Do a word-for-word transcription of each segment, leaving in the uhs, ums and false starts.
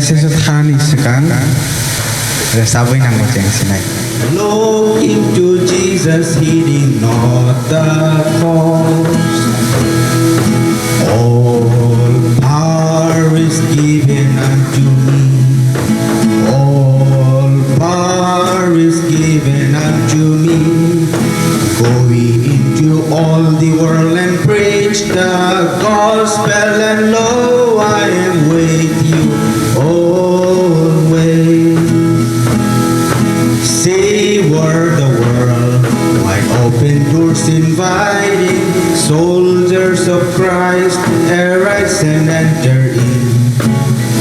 Sesa thani swkang resabwi nango cheng sinai. Look into Jesus, heeding not the cost. All power is given unto me. All power is given unto me. Go ye into all the world and preach the gospel, and lo, I am with you always. Seaward the world, wide open doors inviting, soldiers of Christ, arise and enter in.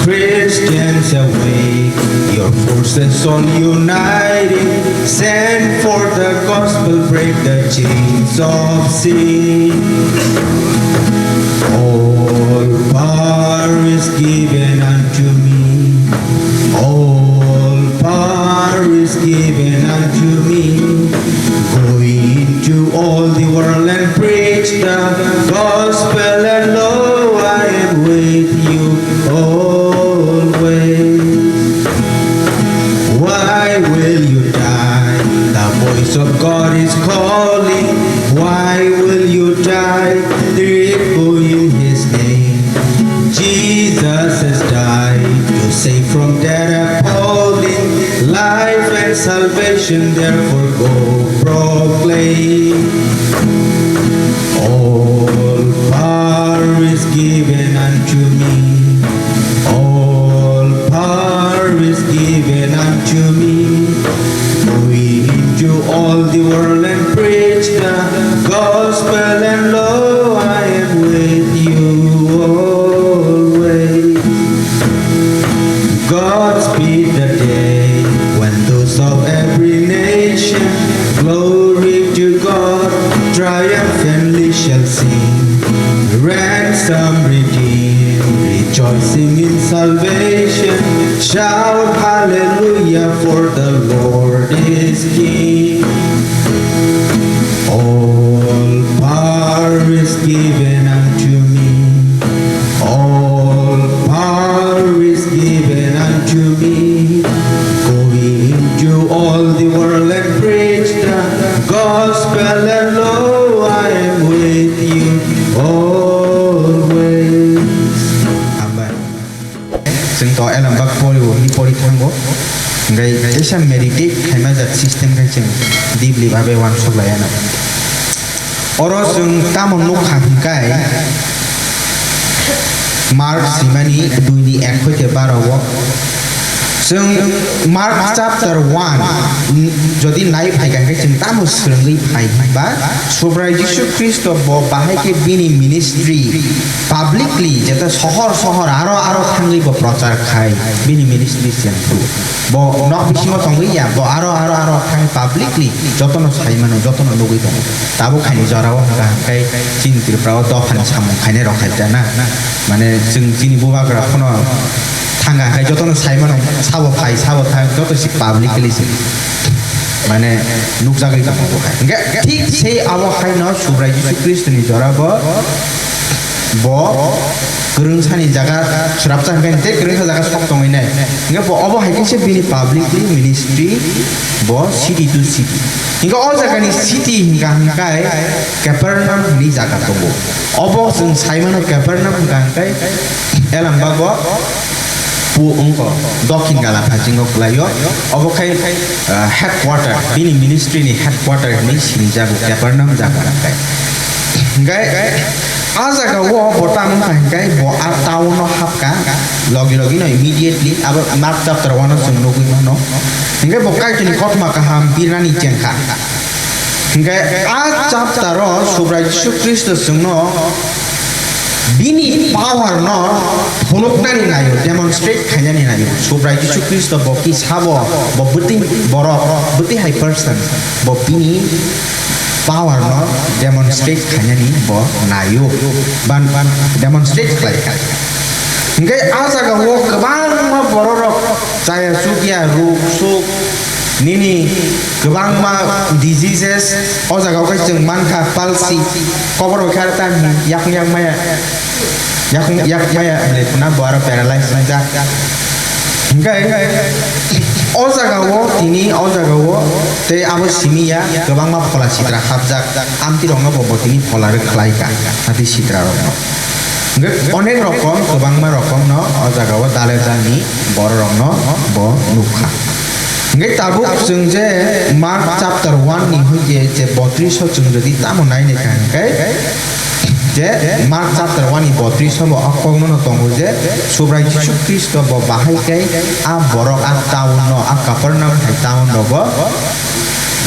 Christians awake, your forces all uniting. Send forth the gospel, break the chains of sin. All power is given unto me. All power is given unto me. Go into all the world and preach the gospel, and lo, I am with you always. Why will you die? The voice of God is calling. Why will you die? Tremble in his name. Jesus has died to save from death appalling. Life and salvation, therefore, go proclaim. All power is given unto me. All power is given unto me. Go ye into all the world and preach the gospel, and lo, I am with you always. Godspeed the day when those of every nation, glory to God, triumphantly shall sing. Ransom redeemed, rejoicing in salvation, shout hallelujah, for the Lord is King. All power is given unto me. All power is given unto me. Go ye into all the world and preach the gospel, and lo, I am with you always. Amen. Chwng to elambak pori o hwnwi pori thango. Hwnkhe kaisa meditate khaima jat system khe chwng deeply babe uansuk lai anw. Oro chwng tamo nukha hwnkhe Mark swimani dui ni ek hoite baro o. Chwng Mark chapter one jodi nai phaikha hwnkhe chwng tamo swrwngwi phai hwnba Subrai Jisu Khristo bo bahai khe bini ministry publicly, jeta sohor sohor aro aro thangwi bo prochar khai, bini ministry chengkhu. Bo nok bisingo tongwi ya, bo aro aro aro khai publicly jotono sai mano, jotono nugwi tongo. Tabuk khaini jorao hwnkha hwnkhe chini Tripura o dophani samung khainai rok hai ta na. Mane chwng chini bubagra phano thanga hai jotono sai mano, sabo phai, sabo thang, joto si publicly si. Mane nukjagwi tongo bo hai. Hwnkhe thik se abo haino Subrai Jisu Khristoni jora bo, bo kwrwngsani jaga swrapsa hwnkhe tei kwrwngsa jaga sok tongwi nai. Hwnkhe bo obo hai khe se bini publicly ministry bo city to city. Hwnkhe o jagani city hwnkha hwnkhe Capernaum hwnwi jaga tongo. Obo chwng sai mano Capernaum hwnkha hwnkhe Elambago pu wngkha, dokhin gala phasingo kwlaio. Obo khai, ah, headquarter, bini ministry ni headquarter hinwi sinijago, Capernaum jaga hwnkhe. Hwnkhe a jaga o bo tamo wngkha hwnkhe bo a town o hapkha, logi logi no immediately abo Mark chapter one o chwng nugwi mano. Hwnkhe bo Kaitorni kothoma kaham birnani chengkha. Hwnkhe a chapter o Subrai Jisu Khristo chwngno bini power no phunuknani naio, demonstrate khainani naio. Subrai Jisu Khristo bo ki sabo, bo bwtwi borok, bwtwi hai person, bo bini power no demonstrate khainani bo naio, ban, ban demonstrate khlai kha. Hwnkhe a jaga o kwbangma bororok chaya chukya, ruk suk, nini kwbangma diseases, o jaga o khe chwng mankha palsy, kobor bai khe aro tamni yakung yak maya, yakung yak maya bwlai phano bo aro paralyze wngjak. Hingke o jaga o tini o jaga o tei abo simi ya kwbangma phola sitra hapjak, amtwi rokno bo bo tini phola rwkhlai ka, hati sitra rokno. Hingke onek rokom, kwbangma rokom no o jaga o dale dal ni borok rokno bo nukha. Hingke tabuk chwng je Mark chapter one ni hoite je botris o chwng jodi tamo nainai ka hingke, je Mark chapter one ni botris o bo o kokno no tongo je Subrai Jisu Khristo bo bahai khe a borok a town no, a Kapernaum hai town rogo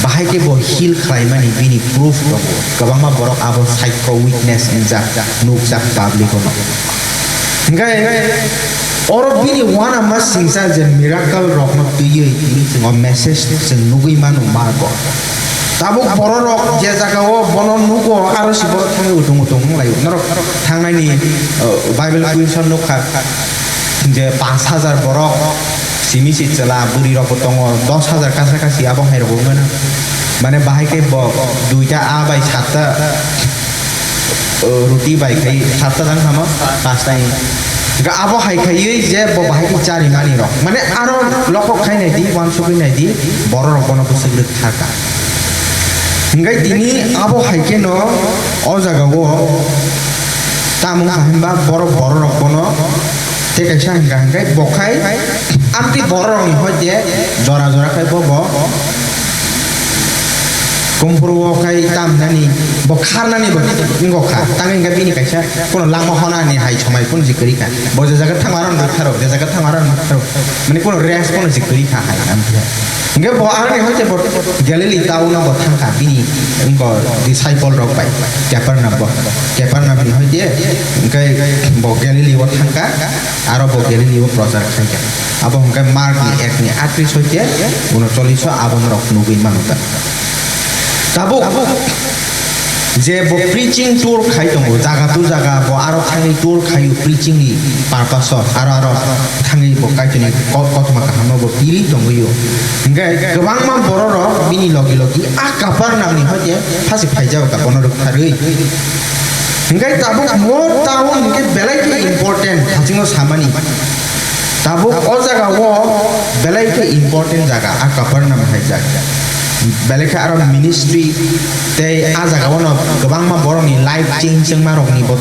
bahai khe bo heal khlaimani bini proof tongo. Kwbangma borok abo saikho witness wngjak, nukjak public ono. Hingke oro bini uanama singsa je miracle rokno twiwi tini chwng o message chwng nugwi mano Mark o. Tabuk bororok je jaga o bono nugo, aro se borok thangwi utung utung wng laio. Norok thangnaini, uh, Bible question nukha je panch hajar borok, simi se chwla bwrwi rokbo tongo, dos hajar kasa kasi abo hai rokbo wngmano. Mane bahai khe bo duita a bai satta, uh, ruti bai khai satta jang thamo, pasta ni. Ga abo hai khaiwi je bo bahai khe chari mani rok. Mane aro lokok khai nai di, uansugwi nai di, bororok bono bwswk rwk tharka. Hingke tini abo hai khe no o jaga o tamo wngkha hwnba borok borok rok bono tei kaisa hwnka hwnkhe bo khai amtwi borok rok ni hoite jora jora khai bo bo kumpuru o khai tam nani bo khar nani bo wngkha tangwi hwnkhe bini kaisa kono langma hona ni hai somai kono je kwrwi kha bo je jaga thangma rok nuktharo je jaga thangma rok nuktharo mani kono rest kono je kwrwi kha hai amtwi. Hingke bo aroni hoite bo Galili town o bo thangkha bini wngko disciple rok bai Capernaum bo. Capernaum ni hoite hingke bo Galili o thangkha, aro bo Galili o prochar khaikha. Abo hingke Mark ni ek ni atris hoite unocholish o abo norok nugwi mano ta. Tabuk je bo preaching tour khai tongo, jaga to jaga bo aro thangwi tour khaio preaching ni purpose o, aro aro thangwi bo Kaitorni ko-, kothoma kaham no bo piri tongwio. Hingke kwbangma borok rok bini logi logi a Kapernaum ni hoite phasi phaijago ka bono rwktharwi. Hingke tabuk mo town hingke belai khe important hachingo samani. Tabuk o jaga o belai khe important jaga, a Kapernaum hai jaga. Belai khe aro ministry tei a jaga o no kwbangma borok ni life change wngma rok ni bo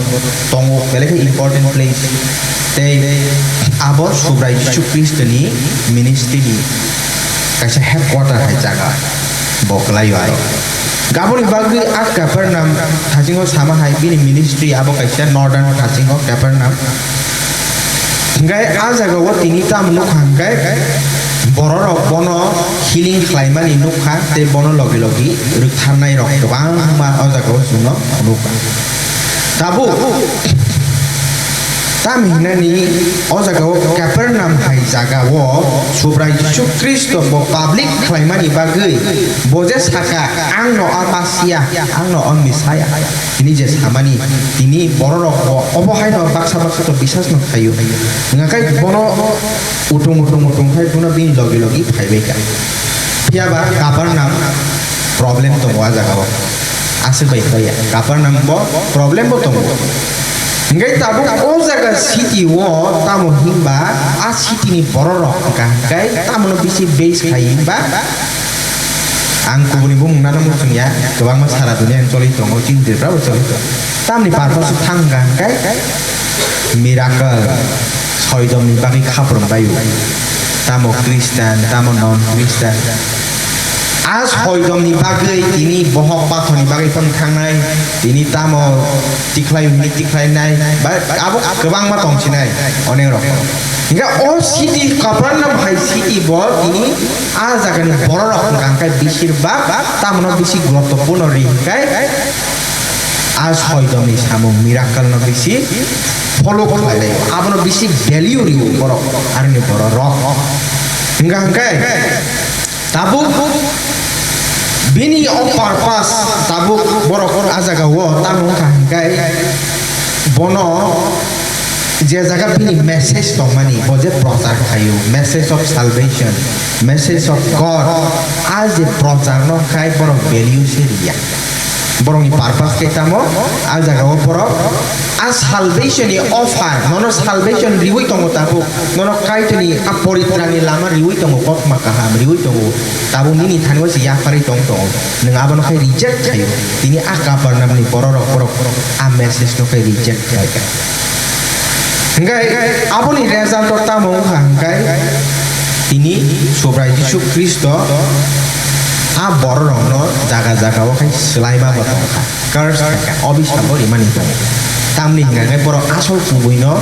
tongo, belai khe important place. Tei abo Subrai Jisu Khristo ni ministry ni kaisa headquarter hai jaga bo kwlaio aro. Aboni bagwi a Kapernaum thasingo sama hai bini ministry abo kaisa northern thasingo Kapernaum. Hingke a jaga o tini tamo nukha hingke borok rok bono healing khlaimani nukha tei bono logi logi rwktharnai rok kwbangma o jaga o chwngno nukha. Tabuk tam hinani o jaga o Kapernaum hai jaga o Subrai Jisu Khristo bo public khlaimani bagwi bo je saka, "Ang no o Masia, ang no o Messiah." Tini je samani, tini bororok bo obo haino baksa baksa to bisas no khaio. Hwnga khe bono utung utung utung khai bono bini logi logi phaibai kha. Phiya ba Kapernaum problem tongo a jaga o. Aswk bai khlaiya. Kapernaum bo problem bo tongo. Hingke tabuk o jaga city o tamo hinba a city ni bororok hingka hingkai tamono bisi base khai hinba Ang kubuni bumung nano muchung ya, kwbangma sara duniya ang choli tongo, chini Tripura bo choli tongo. Tamni purpose thang hwnkha hwnkhe miracle, soidomni bagwi khaprwng baio. Tamo Christian, tamo non Christian. A soidomni bagwi tini bohok pathorni bagwi phano thangnai, tini tamo tikhlai hwnwi tikhlainai, ba abo kwbangma tongsinai onek rok. Hingke o city Kapernaum hai city bo tini a jagani bororok hingka hingke bisir bak tamono bisi guruttopurno ri hingke a soidomni samung miracle no bisi follow khlai lai abono bisi value rio borok aroni bororok hingka hingke Tabuk bini o purpose tabuk borok a jaga o tamo wngkha hingkai bono je jaga bini message tongmani bo je prochar khaio, message of salvation, message of God, a je prochar no khai borok value se riya. Borokni purpose khe tamo, a jagao borok a salvation ni offer, nono salvation riwi tongo tabuk, nono Kaitorni a poritrani lama riwi tongo, kokma kaham riwi tongo, tabuk nini thani o se yaphari tong tongo, nwng abono khe reject khaio, tini a Kapernaumni bororok borok a message no khe reject khaikha. Hingkai aboni result o tamo wngkha hingkai tini Subrai Jisu Khristo a bororokno jaga jaga o khai swlaima bo tongkha, curse khaikha, obisap bo rimani tongo. Tamni hingka khe borok asol kubuino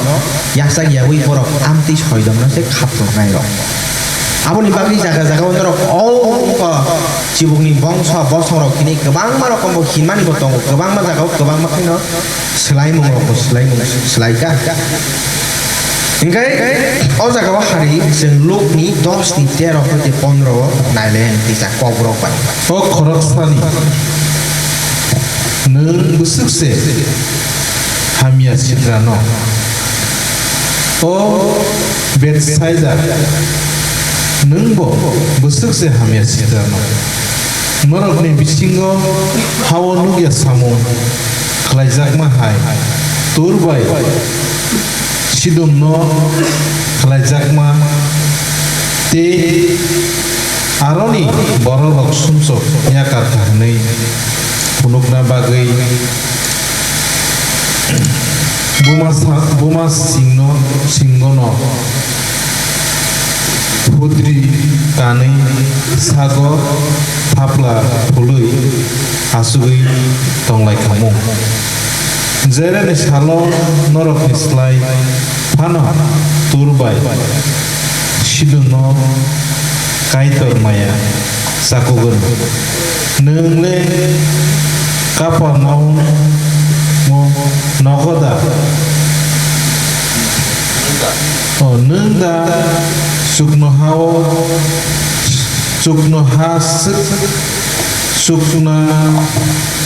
yaksak yaui borok amtwi soidomno se khapnoknairok. Aboni bagwi jaga jaga o norok o wngkha chibukni bongso bosongrok hwnwi kwbangma rokombo hinmani bo tongo, kwbangma jaga o kwbangma khaino swlaimung rokbo swlaimung swlaikha. Hingke o jaga o hari chwng Lukni dos ni tero hoite pondro o nailai ang tisa kokrok bai. O khoroksani nwng bwswk se hamya sitrano, o Betsaida, nwngbo bwswk se hamya sitrano. Norokni bisingo hao nukya samung khlaijakma hai Tur bai Sidonno khlaijakma tei aroni bororok sumsok yakar kha hwnwi phunukna bagwi buma sa-, buma singno, singono phudri kanwi sago thapla phului achugwi tonglaikhamung. Jereni salo norokni slai phano Tur bai Sidonno Kaitor maya chakugwno. Nwng le Kapernaum o nogo da? O, nwng da chuknoha-o, chuknoha swk chukna,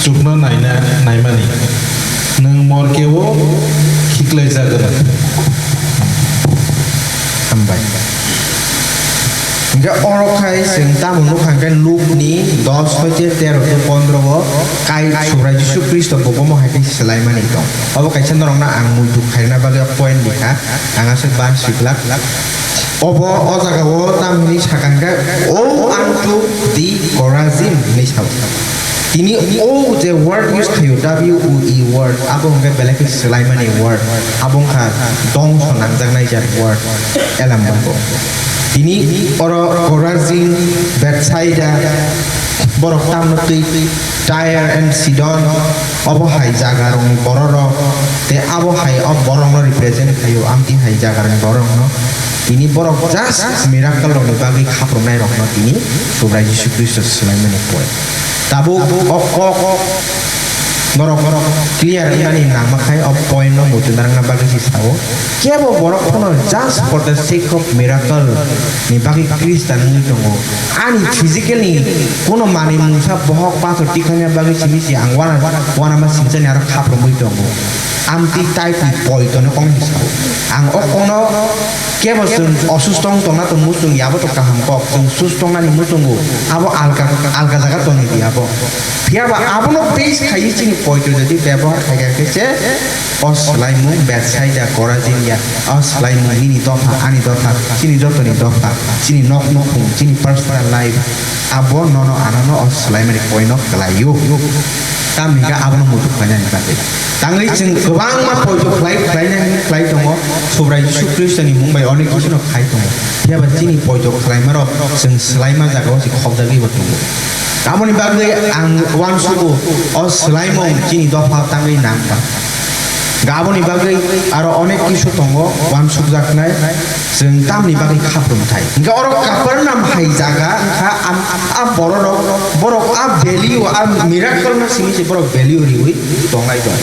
chukna naina, naimani? Nwng morke-o khiklaijagwno. Hambai. Hingke oro khai chwng tamo nukha hingke Lukni dos hoite tero to pondro o kai Subrai Jisu Khristo bo bomo hai khe swlaimani tong. Obo kaisa norokno ang muitu khairokna bagwi o point likha, ang aswk ban siklak. Obo o jaga o tamo hinwi sakha hingke, "O unto thee Chorazin," hinwi sao. Tini o je word use khaio, W O E word, abo hwnkhe belai khe swlaimani word, abo wngkha dongso nangjaknai jat word, elam bango. Tini oro Chorazin, Bethsaida, borok tamno twi Tyre and Sidon, obo hai jaga rokni borok rok, tei abo hai o borok no represent khaio, amtwi hai jaga rokni borok no. Tini borok just miracle rokni bagwi khaproknai rokno tini Subrai Jisu Khristo swlaimani point. Tabuk o kok norok clear wngnani nangma khai o point no muitu narwkna bagwi se sao. Kebo borok phano just for the sake of miracle ni bagwi Khristan wngwi tongo. Ani physical ni kuno manwi mungsa bohok pathor tikhaina bagwi simi se ang wana, wanama singchani aro khaprumwi tongo. Amtwi type ni poito no kong sao. Ang o kono kebo chwng osusto wng tongna tong muchung ya, abo to kaham kok, chwng susto wngnani muchungo, abo alka, alka jaga tongwi di abo. Phiya ba abono base khaiwi chini poito jodi bebohar khaikha khe se o swlaimung Bethsaida, Chorazin ya, o swlaimung nini dopha, ani dopha, chini jotoni dopha, chini nok nukhung, chini personal life, abo nono anono o swlaimani poino kwlaio. Tamni hwnkhe abono muitu khlainani bagwi. Tangwi chwng kwbangma poito khlai, khlainani khlai tongo, Subrai Jisu Khristoni mung bai onek kisuno khai tongo. Phiya ba chini poito khlaimarok chwng swlaima jagao se khopjagwi bo tongo. Aboni bagwi ang uansugo, o swlaimung chini dopha tangwi nangkha. Aboni bagwi aro onek kisu tongo uansukjaknai, chwng tamni bagwi khaprumthai. Hingkhe oro Kapernaum hai jaga wngkha, am-, a bororok, borok a value, a miracle no simi se borok value riwi tonglai tong.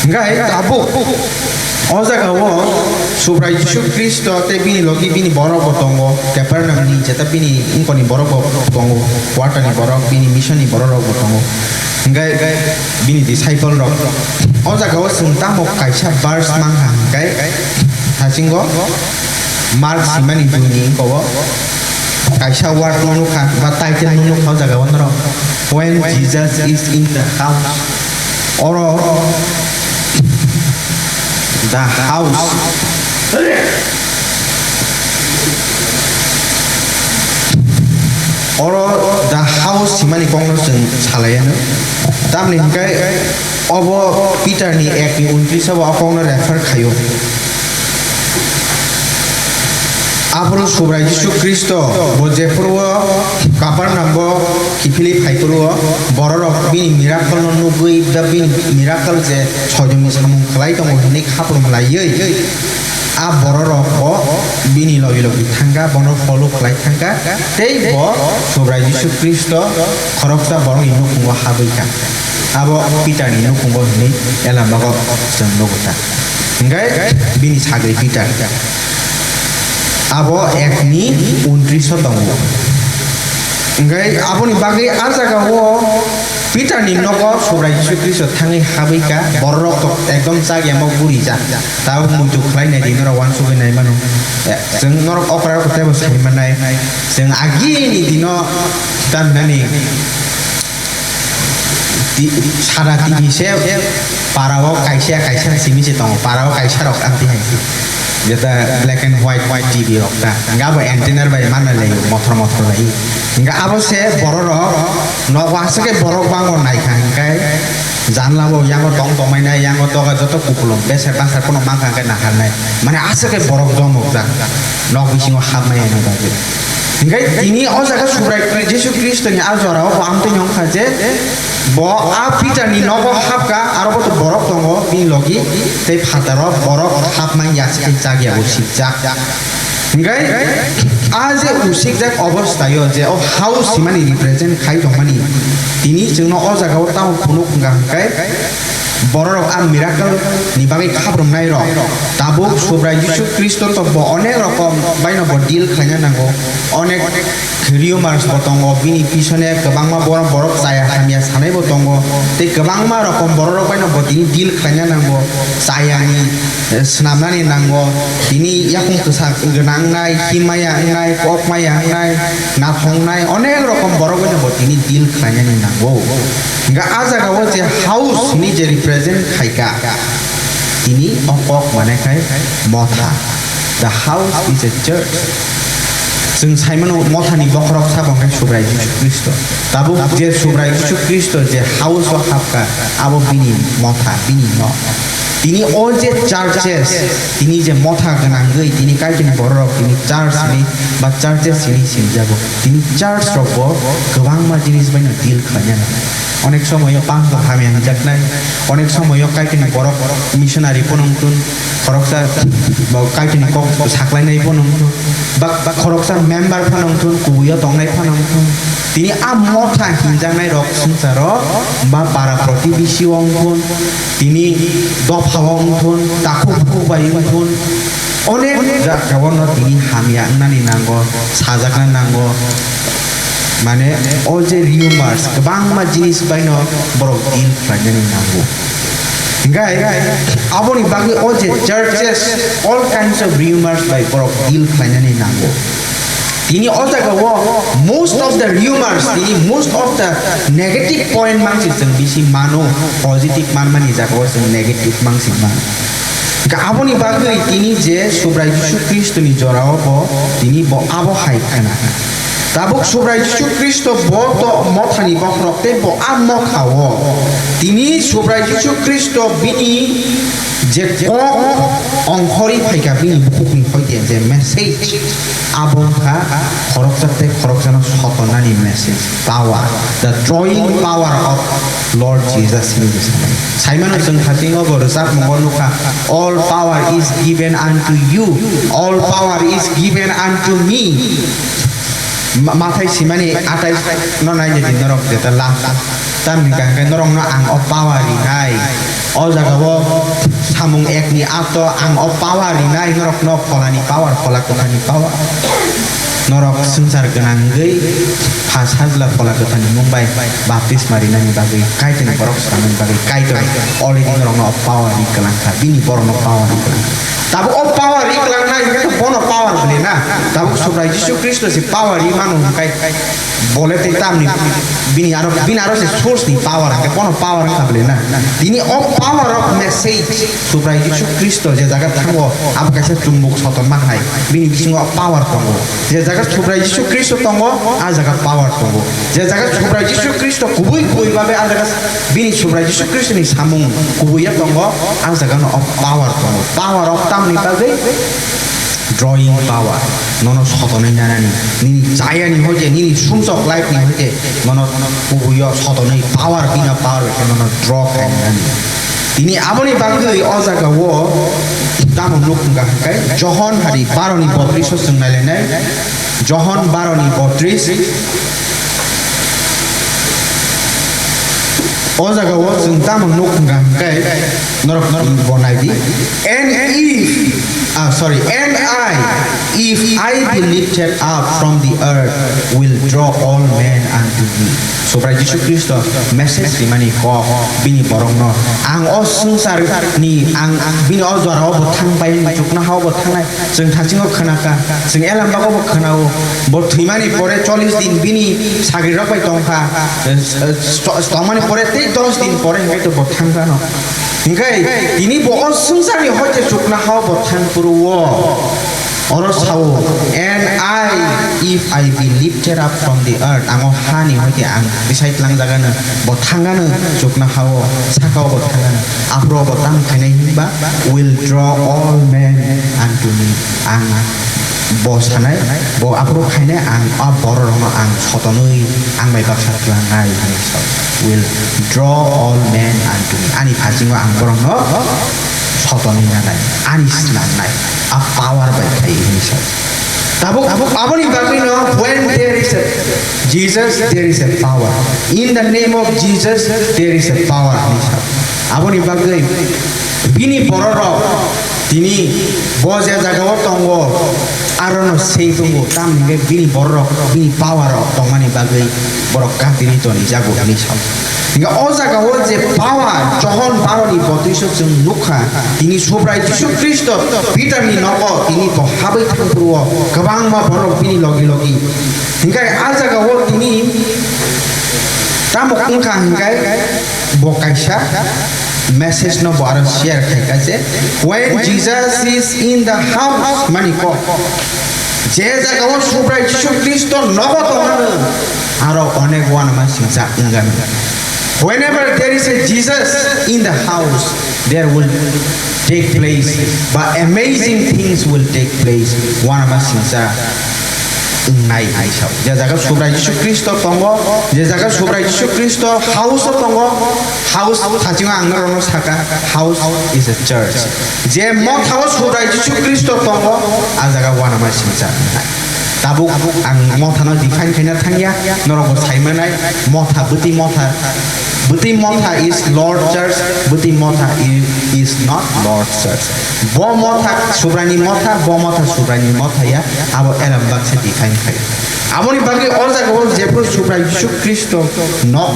Hingkhe tabuk o jaga o Subrai Jisu Khristo tei bini logi bini borok bo tongo, Kapernaum ni jeta bini wngkoni borok bo tongo, quarter ni borok, bini mission ni borok rok bo tongo. Hingkhe bini disciple rok o jaga o chwng tamo kaisa verse mankha hingkhe hasingo Mark simani dui ni wngkha o. kaisa word no nukha, ba title no nukha o jaga o norok. When Jesus is in the house. Oro the house. Oro the house himani kokno chwng salaiya no. Tamni hwnkhe obo Peter ni ek ni untris o bo o kokno refer khaio. Aphuru Subrai Jisu Khristo bo jephuru o Kapernaum o kiphilwi phaiphuru o bororok bini miracle no nugwi ba bini miracle je soidomni samung khlai tongo hwnwi khaprum laiwi a bororok bo bini logi logi thangkha, bono follow khlai thangkha, tei bo Subrai Jisu Khristo khoroksa borokni nukhungo habwikha. Abo Peter ni nukhungo hwnwi Elabago chwng nugo ta. Hingkhe bini sagri Peter. Abo ek ni untris o tongo. Hingkhe aboni bagwi a jaga o Peter ni nogo Subrai Jisu Khristo thangwi habwi kha, bororok to ekdom chak yamo guri jak. Tabuk muitu khlai nai di norok uansugwi nai mano. Eh, chwng norok okra okra teibo sai mannai. Chwng agini dino tamhinani Ti-, sara T V se para o kaisa kaisa simi se tongo, para o kaisa rok amtwi hai se. Jeta black and white, white T V rok ta. Hingke abo antenna bai manna lai, mothor mothor lai. Hingke abo se borok rok nogo aswk ke borok bango nai kha hingke janla bo yango tong tongmai nai, yango doga joto kupulung beser basar pono mankha hingke nahar nai. Mane aswk ke borok jomok jak. Nok bisingo hapmai ani bagwi. Hingke tini o jaga Subrai Jisu Khristoni a jorao bo amtwi wngkha je bo a Peterni nogo hapkha, aro bo to borok tongo bini logi, tei phataro borok hapmai ya se chak ya bo sikjak. Hingke a je usikjak obosthayo je o house himani represent khai tongmani, tini chwngno o jagao tamo phunuk wngkha hingke, bororok a miracle ni bagwi khabrumnai rok. Tabuk Subrai Jisu Khristo to bo onek rokom baino bo deal khlaina nango. Onek rumors bo tongo, bini pisone kwbangma borok, borok chaya hamya sanai bo tongo. Tei kwbangma rokom bororok baino bo tini deal khlaina nango. Chayani, eh, swnamnani nango. Tini yakung kwsa gwnang wngnai, himaya wngnai, kokmaya wngnai, nathok wngnai, onek rokom borok baino bo tini deal khlainani nango. Hingke a jaga o je house hini je represent khaika, tini o kok mane khai motha. The house is a church. Chwng sai mano motha ni bokhorok sabo hingke Subrai Jisu Khristo. Tabuk je Subrai Jisu Khristo je house o hapka, abo bini motha, bini nok. Tini o je churches, tini je motha gwnangwi tini Kaitorni bororok tini church hini ba churches hini sinijago. Tini church rokbo kwbangma jinis baino deal khlainani. Onek somoyo pastor hamya hinjaknai, onek somoyo Kaitorni borok missionary phano wngthun, khoroksa bo Kaitorni kok saklainai phano wngthun, ba, ba khoroksa member phano wngthun, kubuio tongnai phano wngthun. Tini a motha hinjaknai rok swngcharo ba para protibisi o wngthun, tini dopha o wngthun, takhuk bukhuk bai wngthun, onek jagao no tini hamya wngnani nango, sajakna nango. Mane o je rumors, kwbangma jinis baino borok deal khlainani nango. Hingke aboni bagwi o je churches, all kinds of rumors bai borok deal khlainani nango. Tini o jaga o most of the rumors, tini most of the negative point mangsi chwng bisi mano, positive manmani jaga o chwng negative mangsi mano. Hingke aboni bagwi tini je Subrai Jisu Khristoni jora o bo tini bo abo hai khna. Tabuk Subrai Jisu Khristo bo to mothani bokhorok tei bo a motha o tini Subrai Jisu Khristo bini je kok ongkhorwi phaikha bini bukhukni hoite je message. Abo wngkha khoroksa tei khoroksano sotonnani message, power, the drawing power of Lord Jesus hinwi sanai. Saimano chwng hasingo bo rwchapmungo nukha, "All power is given unto you, all power is given unto me." Ma-, Mathai simani atai no naidi di norok jeta last. Tamni hingka hingke norokno ang o power rinai. O jaga o samung ekni ato ang o power rinai norokno pholani power, phola kwthani power. Norok swngchar gwnangwi pha sajla phola kwthani mung bai baptisma rinani bagwi Kaitorni borok swnamnani bagwi Kaitor already norokno o power ri kwlangkha, bini borokno power ri kwlangkha. Tabuk o power ri kwlangna hingkhe bono power bwle na. Tabuk Subrai Jisu Khristo se power ri mano hingkhe bole tei tamni bini aro, bini aro se source ni power hingkhe bono power wngkha bwle na. Tini o power of message Subrai Jisu Khristo je jaga thango abo kaisa chumbuk soton ma hai bini bisingo o power tongo. Je jaga Subrai Jisu Khristo tongo, a jaga power tongo. Je jaga Subrai Jisu Khristo kubui kubui babe a jaga bini Subrai Jisu Khristo ni samung kubui ya tongo, a jaga no o power tongo. Power of tamni bagwi drawing power. Nono sotonwi nanani. Nini chayani hoite, nini sumsok life ni hoite, nono kubui o sotonwi power bina power bai nono draw khainani. Tini aboni bagwi o jaga o tamo nuk wngkha hwnkhe Johon hari baro ni botris o chwng nailainai. Johon baro ni botris. O jaga o chwng tamo nuk wngkha hwnkhe norok, norok bo nai di. And if, ah, sorry, and I, if I be lifted up from the earth, will draw all men unto me. Subrai Jisu Khristo message rimani kok bini borokno, ang o swngchar ni, ang, ang bini o jora o bo thang pai, chuknoha o bo thangnai. Chwng thasingo khwnakha, chwng Elambago bo khwnao. Bo thwimani pore chollish din bini sagrirok bai tongkha. Eh, eh, sto-, tongmani pore tei dos din pore hingkhe to bo thangkha no. Hingkhe tini bo o swngcharni hoite chuknohao bo thang phuru o. Oro sao, "And I, if I be lifted up from the earth," ang o hani hoite ang bisai tlangjagano, bo thangano, chuknohao, sakao bo thangano. Aphuru bo tamo khainai hinba, "Will draw all men unto me." Ang bo sanai, bo aphuru khainai ang a bororokno ang sotonwi ang bai baksa tlangnai hinwi sao. "Will draw all men unto me." Ani phasingo ang borokno sotonwi nanai, ani snamnai, a power bai khai hinwi sao. Tabuk, tabuk aboni bagwino, when there is a Jesus, there is a power. In the name of Jesus, there is a power hinwi sao. Aboni bagwi bini bororok tini bo je jagao tongo, arono sei tongo, tamni hwnkhe bini bororok bini power rok tongmani bagwi borok katini tonijago hinwi sao. Hingkhe o jagao je power, Johon baro ni botris o chwng nukha, tini Subrai Jisu Khristo Peter ni nogo tini bo habwi thangphuru o kwbangma borok bini logi logi. Hingkhe a jagao tini tamo wngkha hingkhe bo kaisa message no bo aro share khaikha je, "When Jesus is in the house," mani kok. Je jagao Subrai Jisu Khristo nogo tongmano, aro onek uanama singcha wngano. Whenever there is a Jesus in the house, there will take place, ba amazing things will take place. Uanama singcha wngnai hai sao. Je jaga Subrai Jisu Khristo tongo, je jaga Subrai Jisu Khristo house o tongo, house thasingo ang norokno saka, house is a church. Je mothao Subrai Jisu Khristo tongo, a jaga uanama singcha wngnai. Tabuk ang mothano define khaina thangya, norok bo saimanai, motha, bwtwi motha, bwtwi motha is Lord Church, bwtwi motha i-, is not Lord Church. Bo motha Subraini motha, bo motha Subraini motha ya, abo elam baksa define khai. Aboni bagwi o jaga o jephru Subrai Jisu Khristo no,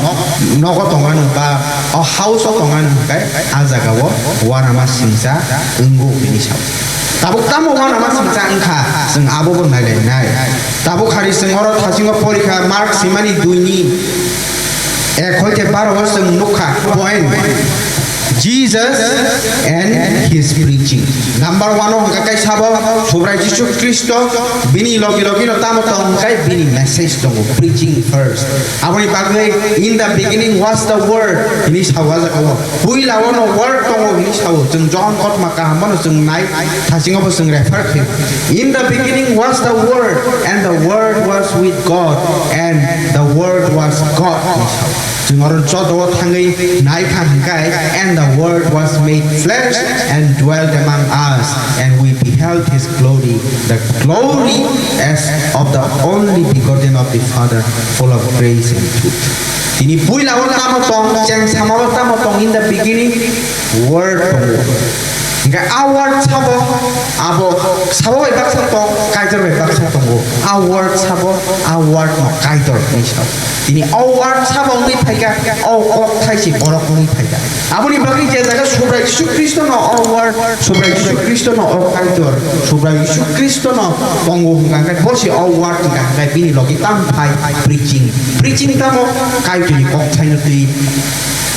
nogo tongmano ba o house o tongmano hwnkhe a jaga o uanama singcha wngo bini sao. Tabuk tamo uanama singcha wngkha, chwng abo bo nailainai. Tabuk hari chwng oro thasingo porikha Mark simani dui ni ek hoite baro o chwng nukha point. Jesus and his preaching. Number one o hwnkha khe sabo Subrai Jisu Khristo, bini logi logi no tamo tong hwnkhe bini message tongo, preaching first. Aboni bagwi, "In the beginning was the Word," hini sao a jaga o. Puila o no Word tongo hini sao. Chwng Johon kotma kaham bono chwng nai, thasingo bo chwng refer khaio. "In the beginning was the Word, and the Word was with God, and the Word was God," hini sao. Chwng oro joto o thangwi naikha hwnkhe, "And the Word was made flesh and dwelt among us, and we beheld his glory, the glory as of the only begotten of the Father, full of grace and truth." Tini puila o tamo tong, cheng sama o tamo tong, in the beginning, Word tongo. Hingke a word sabo, abo sabo bai baksa tong, Kaitor bai baksa tongo. A word sabo, a word no Kaitor hinwi sao. Tini o word sabo wngwi phaikha, o kok thai se borok wngwi phaikha. Aboni bagwi je jaga Subrai Jisu Khristo no o word, Subrai Jisu Khristo no o Kaitor, Subrai Jisu Khristo no tongo hwnka hwnkhe bo se o word hwnka hwnkhe bini logi tam phai preaching. Preaching tamo Kaitorni kok thaino twi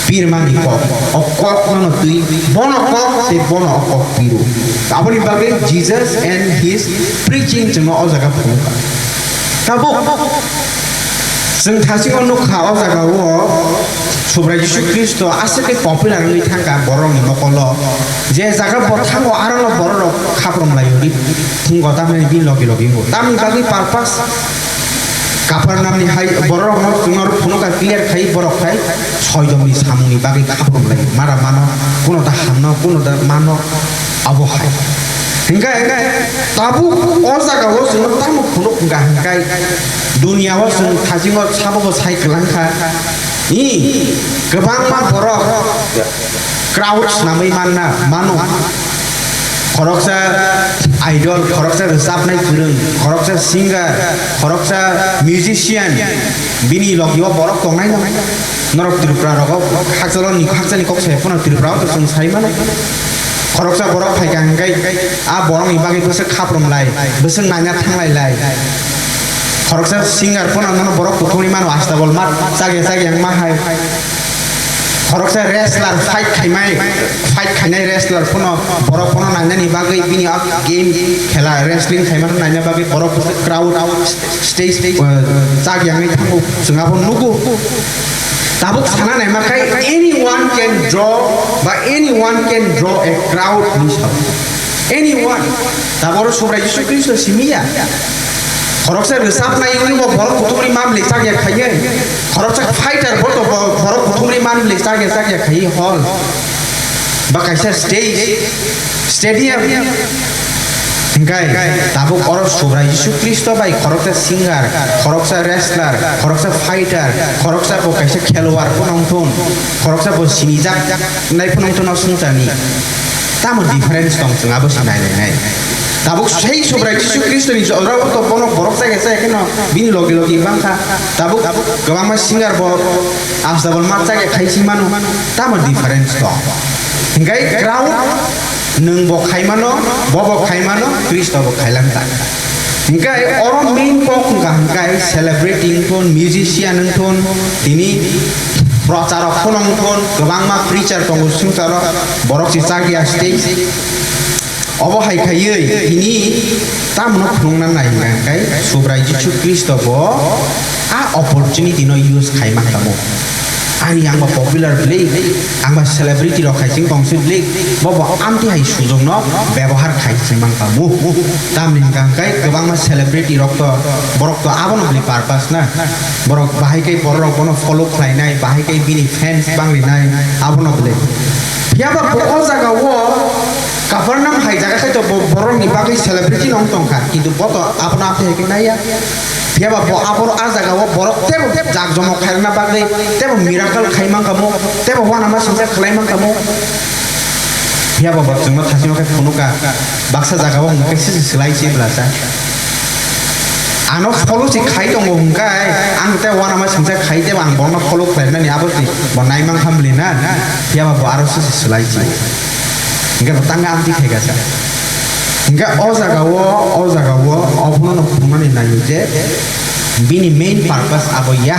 pirmani kok. O kok nono twi bono kok tei bono o kok piro. Aboni bagwi Jesus and his preaching chwngno o jaga phunukha. Tabuk chwng thasingo nukha o jagao Subrai Jisu Khristo aswk khe popular wngwi thangkha borokni mokolo. Je jaga bo thango arono bororok khaprom laio ri thungo tamni bini logi logi bo. Tamni bagwi purpose Kapernaumni hai bororokno chwngno phunukha clear khai borok khai soidomni samungni bagwi khaprom lai mara mano, kuno da hamno, kuno da mano, abo hai. Hinkhe tabuk o jagao chwngno tamo phunuk hwnkha hinkhai duniao chwng thasingo sabobo sai kwlangkha. I kwbangma borok crowd swnamwi manna mano. Khoroksa idol, khoroksa rwchapnai kwrwng, khoroksa singer, khoroksa musician, bini logi o borok tongnai no. Norok Tripura rogo hakchalo ni hakchani kok sai phano Tripura o to chwng sai mano. Khoroksa borok phaikha hingkai a borok ni bagwi bwswk khaprom lai, bwswk naina thanglai lai. Khoroksa singer phano nono borok kuthumwi mano astabol mat chagya chagya wngma hai. Khoroksa wrestler fight khaimai, fight khainai wrestler phano borok phano nainani bagwi bini o game khela wrestling khaimano naina bagwi borok crowd stage, uh, chak yangwi thango chwng abo nugo. Tabuk sana naima khai anyone can draw ba anyone can draw a crowd hinwi sao. Anyone. Taboro Subrai Jisu Khristo simi ya. Khoroksa rwchapnai wngwi bo borok kuthumni mamli chakya khaiwi. Khoroksa fighter bo to bo-, borok kuthumni mamli chakya chakya khaiwi hall. Ba kaisa stage, stadium. Hingkai tabuk oro Subrai Jisu Khristo bai khoroksa singer, khoroksa wrestler, khoroksa fighter, khoroksa bo kaisa khelwar phano wngthun, khoroksa bo sinijak nai phano wngthun o swngcharni. Tamo difference tong chwng abo se nai nai nai. Tabuk sei Subrai Jisu Khristo ni jora o to bono borok chaya chaya kheno bini logi logi bangkha. Tabuk kwbangma singer bo astabol ma chaya khai si mano. Tamo difference tong. Hingkai crowd nwng bo khai mano, bo bo khai mano, Khristo bo khailang ta. Hingkai oro main kok wngkha hingkai celebrity wngthun, musician wngthun, tini procharok phano wngthun, kwbangma preacher tongo swngcharok, borok se chakya stage. Obo hai khaiwi tini tamno phunukna nai hingkha hingkai Subrai Jisu Khristo bo a opportunity no use khai mankha mo. Ani ang ba popular bwle, ang ba celebrity rok khai sing tong si bwle, bo bo amtwi hai sujokno bebohar khai sing mankha mo. Tamni hingkha hingkai kwbangma celebrity rok to, borok to abono bwle purpose na. Borok bahai kai borok rok bono follow khlainai, bahai kai bini fans banglinai, abono bwle. Phiya ba bo o jaga o Kapernaum hai jaga khai to bo borok ni bagwi celebrity no wng tong kha, kintu bo to abono amtwi hai khe nai ya. Phiya ba bo aboro a jaga o borok tebo jak jomok khairokna bagwi, tebo miracle khai man kha mo, tebo uanama singsa khlai man kha mo. Phiya ba bo chwngno thasingno khe phunukha, baksa jaga o hwnkhe sisi swlai si bwlasa. Ano follow si khai tongo hwnkhe, ang tei uanama singsa khai tebo ang borokno follow khlainani abo si bo nai man kha bwle na, phiya ba bo aro sisi swlai si. Hingke bo tangka amtwi khaikha sa. Hingke o jaga o, o jaga o, obono no phunuknani naio je bini main purpose abo ya.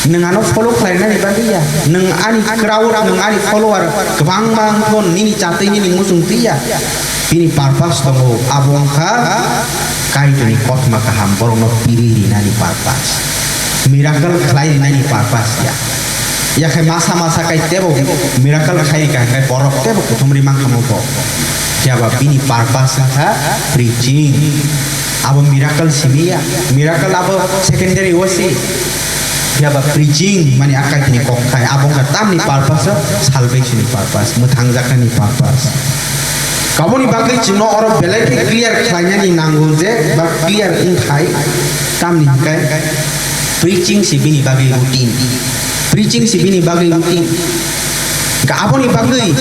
Nwng ano follow khlainani bagwi ya. Nwng ani crowd, nwng ani follower kwbangma wngkho, nini chatwi, nini muchung twi ya. Bini purpose tongo, abo wngkha Kaitorni kothoma kaham, borokno piri rinani purpose. Miracle khlai rinani purpose ya. Yakhai masa masa kai tebo miracle khai rika hingkai borok tebo kuthum ri mankha mo bo. Phiya ba bini purpose wngkha preaching. Abo miracle simi ya. Miracle abo secondary o si. Phiya ba preaching mani akai tini kok khai. Abo wngkha tamni purpose o salvation ni purpose, mwthangjaknani purpose. Kaboni bagwi chwngno oro belai khe clear khlainani nango je ba clear wngkhai tamni hwnkhe preaching si bini bagwi routine. Preaching si bini bagwi routine. Aboni bagwi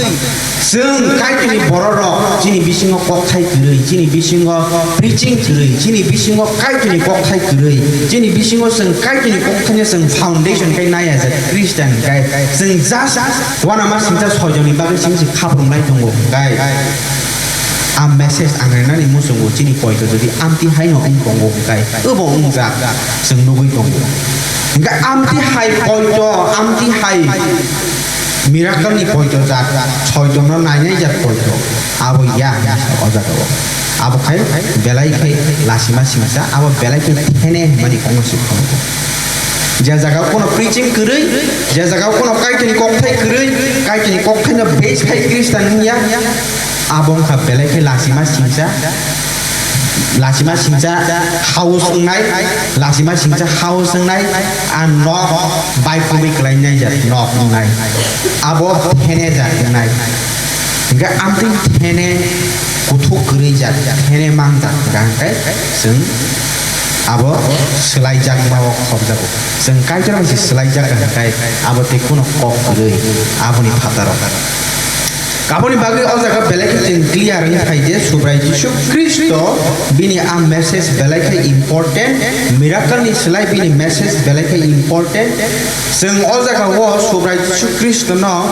chwng Kaitorni bororok chini bisingo kokthai kwrwi, chini bisingo preaching kwrwi, chini bisingo Kaitorni kokthai kwrwi, chini bisingo chwng Kaitorni kokthaino chwng foundation khe naiya jak Christian khe chwng just uanama singcha soijakni bagwi chwng se khaprumlai tongo khe. A message ang rinani muchungo chini poito jodi amtwi haino wng tongo hwnkhe obo wngjak chwng nugwi tongo. Hwnkhe amtwi hai poito, amtwi hai miracle ni poito jat, soitonno nainai jat poito, abo ya hinwi sa o jaga o. Abo khai belai khai lasima singsa, abo belai khai thene hwnmani kok no se phanugo. Je jaga o kono preaching kwrwi, je jaga o kono Kaitorni kokthai kwrwi, Kaitorni kokthaino base khai Christian wngya, abo wngkha belai khe lasima singsa, lasima singsa house wngnai, lasima singsa house wngnai, a nok bai kubui kwlainai jat nok wngnai, abo thene jat wngnai. Hingke amtwi thene kuthuk kwrwi jat, thene mang jat hingka hingke chwng abo swlai jakma o khobjago. Chwng Kaitor bai se swlai jak hingke abo tei kuno kok kwrwi aboni phataro. Aboni bagwi o jaga belai khe chwng clear wngwi phai je, Subrai Jisu Khristo bini a message belai khe important, miracle ni slai bini message belai khe important. Chwng o jaga o Subrai Jisu Khristo no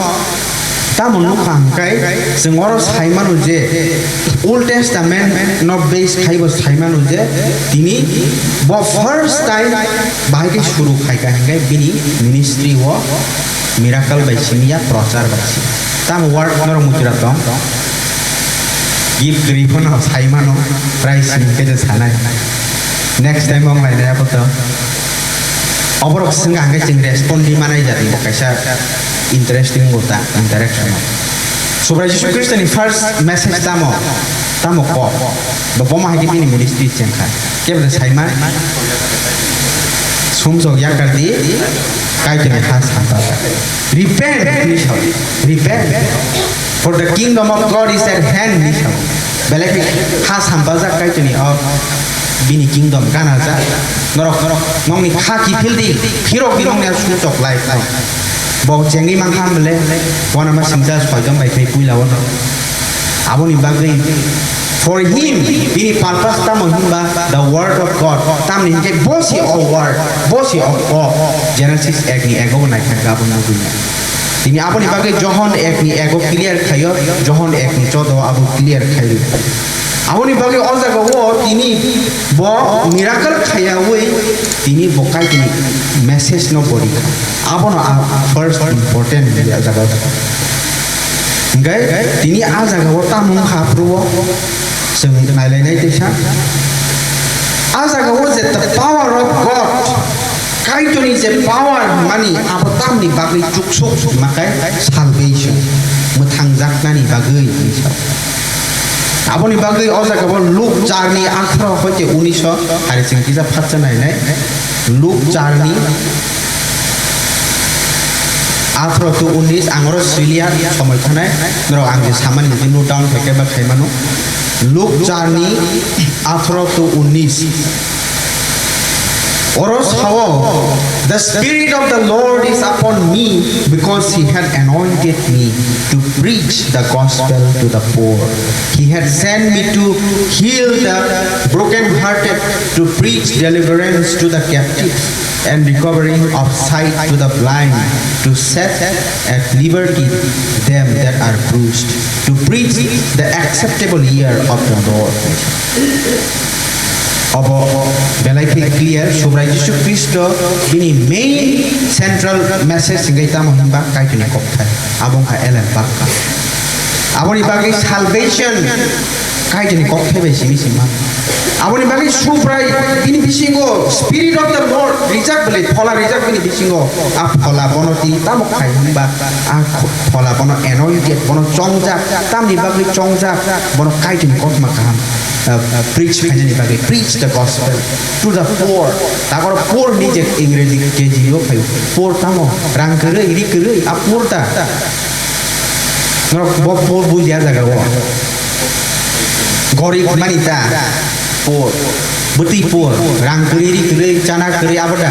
tamo nukha hwnkhe, chwng oro sai mano je Old Testament no base khai bo sai mano je tini bo first time bahai khe suru khai kha hwnkhe bini ministry o miracle bai simi ya, prochar bai simi. Tamo word norok mujra tong. Gift kwrwi phano sai mano, prize simi khe je sanai. Next time wng lainai abo to. Oborok swngkha hwnkhe chwng respond di manai jat bo kaisa interesting bo ta interaction. Subrai Jisu Khristo ni first message tamo, tamo kok. Bo bomo hai khe bini ministry chengkha. Kebo de saima. Sumjok yakar di, Kaitorni ha sampajak. Repent, hinwi sao. Repent. For the kingdom of God is at hand, hinwi sao. Belai khe ha sampajak Kaitorni o bini kingdom ganajak. Norok, norok, nokni kha kiphil di, phirok di nokni a sumjok lai. Bo chengwi mankha bole, uanama singcha soijon bai phai puila o. Aboni bagwi for him, bini purpose tamo hinba the word of God. Tamni hinkhe bo se o word, bo se o kok. Genesis ek ni ego bo naikha khe abo nugwi ya. Tini aboni bagwi Johon ek ni ego clear khaio, Johon ek ni chodo abo clear khaio. Aboni bagwi o jaga o tini bo miracle khaiyaui tini bo Kaitorni message no bori kha. Abono a first important o jaga o. Hingke tini a jaga o tamo wngkha phuru o chwng nailainai teisa. A jaga o je the power of God, Kaitorni je power hwnmani abo tamni bagwi chuksuk hwnma khe salvation, mwthangjaknani bagwi hinwi sa. Aboni bagwi o jaga o Luk charni atharo hoite unis o hari chwng kisa phatsa nainai. Luk charni atharo to unis, ang oro siliya somoi thanai, norok ang je samani je note down khaikhe ba khaimano. Luk charni atharo to unis. Oro sao, "The Spirit of the Lord is upon me, because he had anointed me to preach the gospel to the poor. He had sent me to heal the brokenhearted, to preach deliverance to the captives, and recovering of sight to the blind, to set at liberty them that are bruised, to preach the acceptable year of the Lord." Obo belai khe clear, Subrai Jisu Khristo bini main central message hingke tamo hinba Kaitorni kokthai. Abo wngkha Ellen Barka. Aboni bagwi salvation Kaitorni kokthai bai simi sima. Aboni bagwi Subrai bini bisingo Spirit of the Lord rijak bele, phola rijak bini bisingo. A phola bono tini tamo khai hinba, a kho-, phola bono anointed, bono chongjak, tamni bagwi chongjak, bono Kaitorni kokma kaham, uh, uh, preach khainani bagwi, preach the gospel to the poor. Takoro poor ni je Ingreji K G o phaio. Poor tamo, rang kwrwi, ri kwrwi, a poor ta. Norok bo poor buji a jaga o. Gorib mani ta. Poor. Bwtwi poor. Rang kwrwi, ri kwrwi, chana kwrwi, abo da.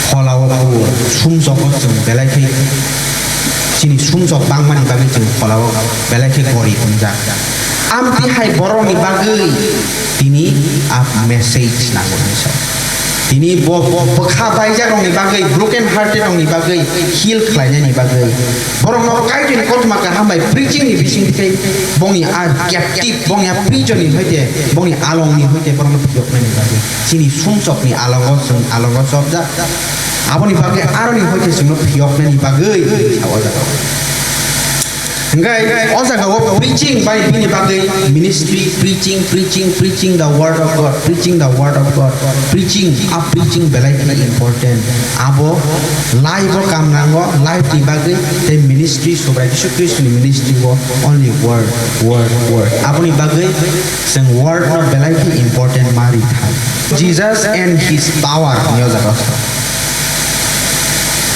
Pholao bo sumsogo chwng belai khe chini sumsok bangmani bagwi chwng pholao belai khe gorib wngjak. Amtwi hai borokni bagwi tini a message nango hinwi sao. Tini bo, bo bwkha baijakrokni bagwi, broken hearted rokni bagwi heal khlainani bagwi, borokno Kaitorni kothoma kaham bai preaching ni bisingtwi bongni a captive, bongni a prison ni hoite, bongni along ni hoite borokno phiyoknani bagwi. Chini sumsokni alongo chwng alongo chopjak. Aboni bagwi aroni hoite chwngno phiyoknani bagwi o jaga o. Hingke o jaga o preaching bai bini bagwi ministry, preaching, preaching, preaching the word of God, preaching the word of God, preaching, a preaching belai khe important. Abo life o kam nango, life ni bagwi tei ministry Subrai Jisu Khristo ni ministry o only word, word, word. Aboni bagwi chwng word no belai khe important ma ri thai. Jesus and his power ni o jaga o.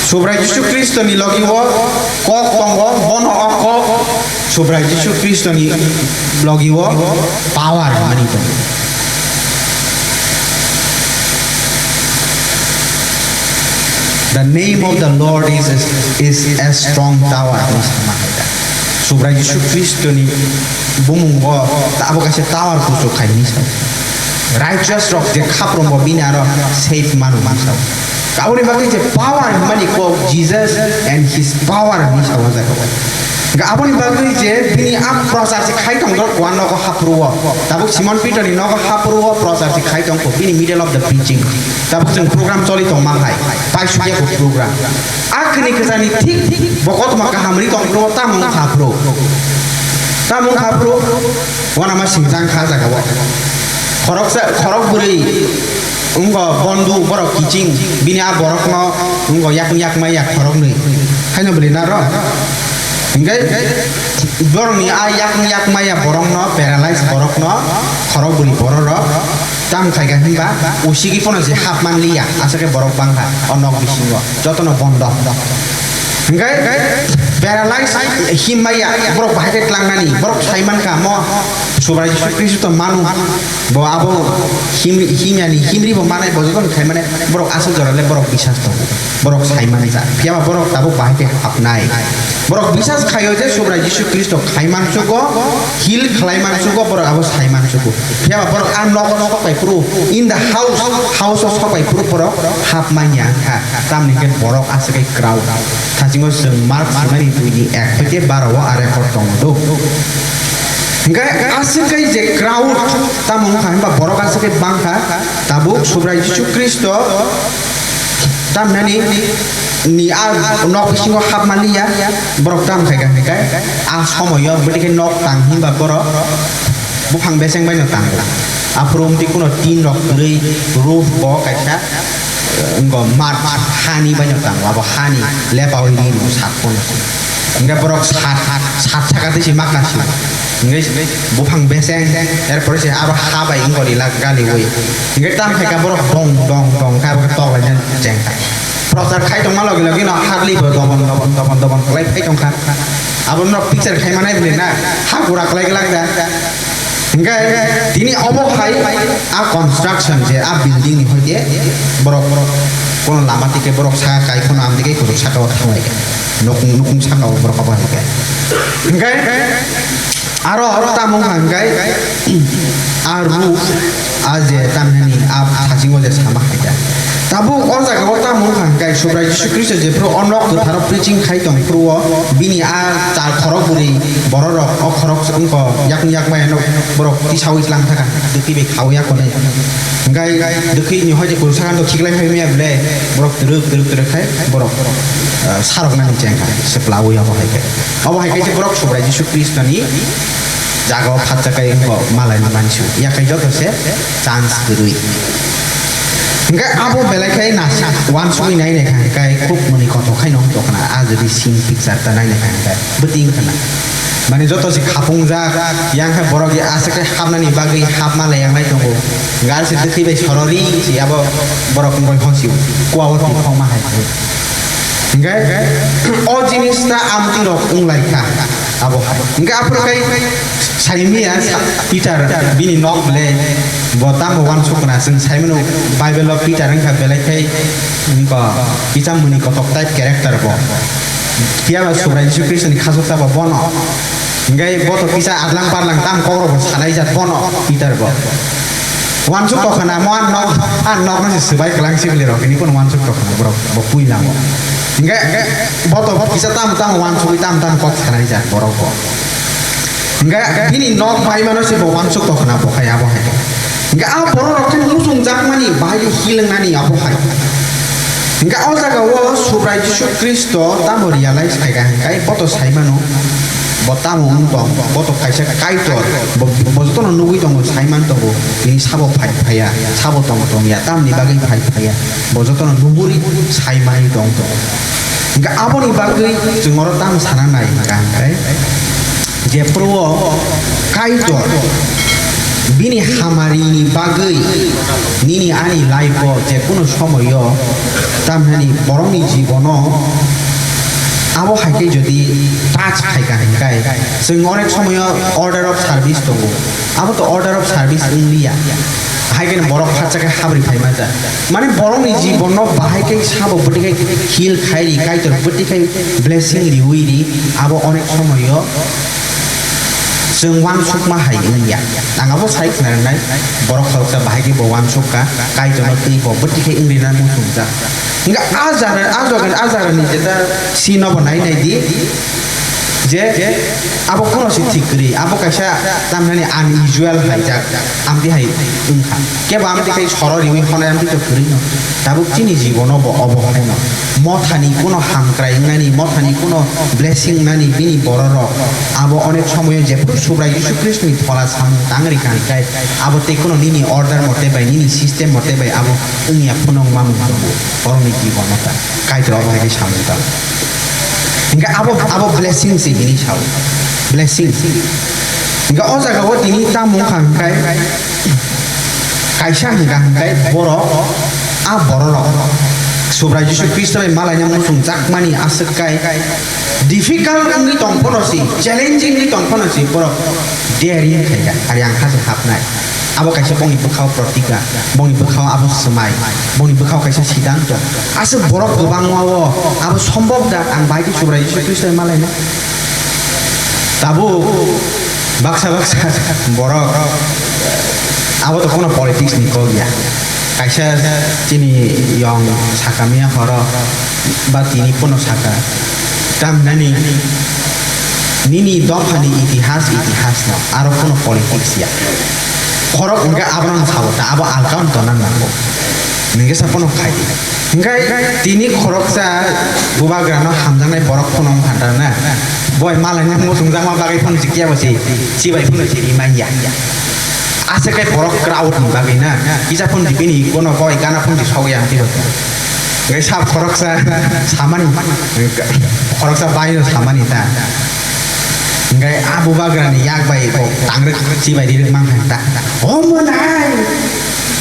Subrai Jisu Khristo ni logi o kok tongo, bono o kok Subrai Jisu Khristo ni logi o power mani tongo. The name of the Lord is, is a strong tower. Subrai Jisu Khristo ni bumung o abo kaisa tower kuchuk khai hinwi sao. Righteous rok je khaprom bo bini aro safe manu hinwi sao. Aboni bagwi je power hinmani kok Jesus and his power hinwi sao o jaga o. Hingke aboni bagwi je bini a prochar se khai tong dok wan nogo haphuru o. Tabuk Simon Peter ni nogo haphuru o prochar se khai tong kho bini middle of the preaching. Tabuk chwng program choli tong ma hai. Paisukya kho program. A kini kwchani thik bo kothoma kaham ri tong phuru o tamo wngkha phuru. Tamo wngkha phuru. Wanama singjang kha jaga o. Khoroksa, khorok bwrwi wngkha bondu borok kiching. Bini a borokno wngkha yakung yakmaya khoroknwi. Haino bwrwi na ro. Hingke borokni a yakung yakmaya borokno paralyze borokno khorok bwrwi bororok. Tam khaikha hinba usigi pono je hap man liya, asake borok bangkha o nok bisingo, jotono bondo. Hingke paralyze himmaya, borok bahai khe tlangnani, borok sai mankha mo Subrai Jisu Khristo manu, bo abo him-, himyani, himri bo manai, bo jotono khai mane, borok aswk jora le borok bisas tongo, borok sai manjak, phiyaba borok tabuk bahai khe hapnai. Borok bisas khaio je Subrai Jisu Khristo khai mansugo, heal khlai mansugo, borok abo sai mansugo. Phiyaba borok a nogo sok pai phuru, in the house, house o sok pai phuru borok hap manya kha. Tamni khe borok aswk khe crowd. Thasingo chwng Mark sunani dui ni ek hoite baro o a record tongo do. Hingke aswk khe je crowd tamo wngkha hinba borok aswk khe bangkha. Tabuk Subrai Jisu Khristo tamnani ni a nok bisingo hapmani ya, borok tam khai kha, khai kha. A somoyo bwtwi khe nok tang hinba borok buphang beseng bai no tango. Aphuru wngtwi kuno tin rok kwrwi roof bo kaisa, eh, wngkha mat hani bai no tango, abo hani lepaui ri no sak pono. Hingke borok sat, sat saka twi se ma kasi. Hingke buphang beseng, er pore se aro ha bai wngkha rila galiui. Hingke tam khai kha borok dong, dong, dong kha, abo khe tok laina cheng kha. Prochar khai tongma logi logi no hagli bo dobon, dobon, dobon, dobon khlai phai tong kha. Abo no picture khai manai bini na, ha gura khlai glak da. Hingke tini obo hai a construction je a building ni hoite borok, borok kono lama tike borok saka kai kono amtike borok saka o thanglai. Nokung, nokung saka o borok obo hai khe. Hingke aro, aro tamo wngkha hingke a roof a je tamhani a thasingo je sama hai khe. Tabuk o jaga o tamo wngkha hingke Subrai Jisu Khristo jephru o nok kwtharo preaching khai tong phuru o bini a chal khorok bwrwi bororok o khorok wngkha yakung yakmaya no borok tisaui tlang thaka dwtwi bai khaui ya konai. Hingke dwtwi ni hoite kunu sakano khiklai phai maya bwle borok twrwk twrwk twrwk khai borok, ah, sarok nani chengkha se plaui obo hai khe. Obo hai khe se borok Subrai Jisu Khristo ni jaga o phatsa kai wngkha malai ni mansu. Yakhai joto se chance kwrwi. Hingke abo belai khe na wansugwi nai nai kha hingke khub mwnwi kothok khai no wng tongkha na. A jodi scene picture ta nai nai kha hingke bwtwi wngkha na. Mane joto se khapungjak, yang khe borok ya aswk khe hapnani bagwi hapma le yang nai tongo. Hingke aro se dwtwi bai sorori se abo borok wngkha hosi kua o twi khokma hai. Hingke o jinis ta amtwi rok wng lai kha. Abo hai. Hingke aphuru kai saimiya sa-, Peter bini nok ble bo tamo wansuk na, chwng saimano Bible o Peter wngkha belai khai wngkha kisa muni kotok type character bo. Phiya ba Subrai Jisu Khristo ni khasuksa bo bono. Hingke bo to kisa adlang parlang tam kok rok bo sanai jat bono Peter bo. Wansuk tokha na mo ang nok, ang nok no se swbai kwlang sibili rok, ini kono wansuk tokha na borok bo puila mo. Hingke bo to kisa tam tam wansuk tam tam kok sanai jat borok bo. Hingke bini nok bai mano se bo wansuk tokha na bo khai abo hai. Hingke a borok rok khe musung jak mani bahai khe hilang nani abo hai. Hingke o jaga o Subrai Jisu Khristo tamo realize khai kha hingkai bo to sai mano. Bo tamo wng tong, bo to kaisa Kaitor, bo, bo jotono nugwi tongo, saiman tongo, bini sabo phai phaiya, sabo tong tongya, tamni bagwi phai phaiya, bo jotono nugwi saimani tong tongo. Hingke aboni bagwi chwng oro tamo sana nai hingka hingkai, jephuru o Kaitor bini hamarini bagwi nini ani life o je kunu somoyo tamhani borokni jibono abo hai khe jodi touch khai ka hingkai, chwng onek somoyo order of service tongo. Abo to order of service wng liya. Hai khe borok khatsa khe habri phai ma ja. Mane borokni jibono bahai khe sabo bwtwi khai heal khai ri, Kaitor bwtwi khai blessing riwi ri, abo onek somoyo chwng wansukma hai wngya. Ang abo sai khna rwnai, borok khoroksa bahai khe bo wansuk kha, Kaitorno twi bo bwtwi khai wng rina muchungjak. Hingke a jaga, a jaga, a jagani jeta scene no bo nai nai di, je abo kono se thik kwrwi, abo kaisa tamnani unusual haijak, amtwi hai wngkha. Kebo amtwi khai soro riwi honai amtwi to kwrwi no. Tabuk chini jibono bo obo haino. Mothani kuno hamkrai wngnani, mothani kuno blessing wngnani bini bororok abo onek somoyo jephuru Subrai Jisu Khristoni phola samung tang rikha hingkai abo tei kuno nini order mote bai, nini system mote bai abo wngya phunukma mung tongo borokni jibono ta. Kaitor obo hai khe samung tang. Hingke abo, abo blessing se hini sao. Blessing. Hingke o jaga o tini tamo wngkha hingkai kaisa hingka hingkai borok, a bororok Subrai Jisu Khristo bai malaina muchung jakmani aswk kai difficult wngwi tong phano si, challenging wngwi tong phano si borok daring khai kha, ari ang haste hapnai. Abo kaisa bongni bwkhao protika, bongni bwkhao abo swmai, bongni bwkhao kaisa siddhanto. Aswk borok kwbangma o abo sombok da ang bai khe Subrai Jisu Khristo bai malaina. Tabuk baksa baksa borok abo to kono politics ni kok ya. Kaisa chini yong sakamiya horo ba tini pono saka, tamhinani nini dophani itihas, itihas no, aro pono politics ya. Khorok hwnkhe abono ang sabo ta, abo alka wng tongna nango. Ningkhe sa pono khai di. Hingkhe tini khoroksa bubagrano hamjaknai borok pono wng phantar na. Boi malaina muchungjakma bagwi pono si kiya bo si, chibai pono si rimanya. Aswk khe borok crowd ni bagwi na, kisa phone di bini bono boi gana phone di sogwi ang twibo. Hwnkhe sab khoroksa samani, khoroksa baino samani ta. Hwnkhe a bubagrani yak bai bo tangrwk chibai rirwk mankha ta. O monai,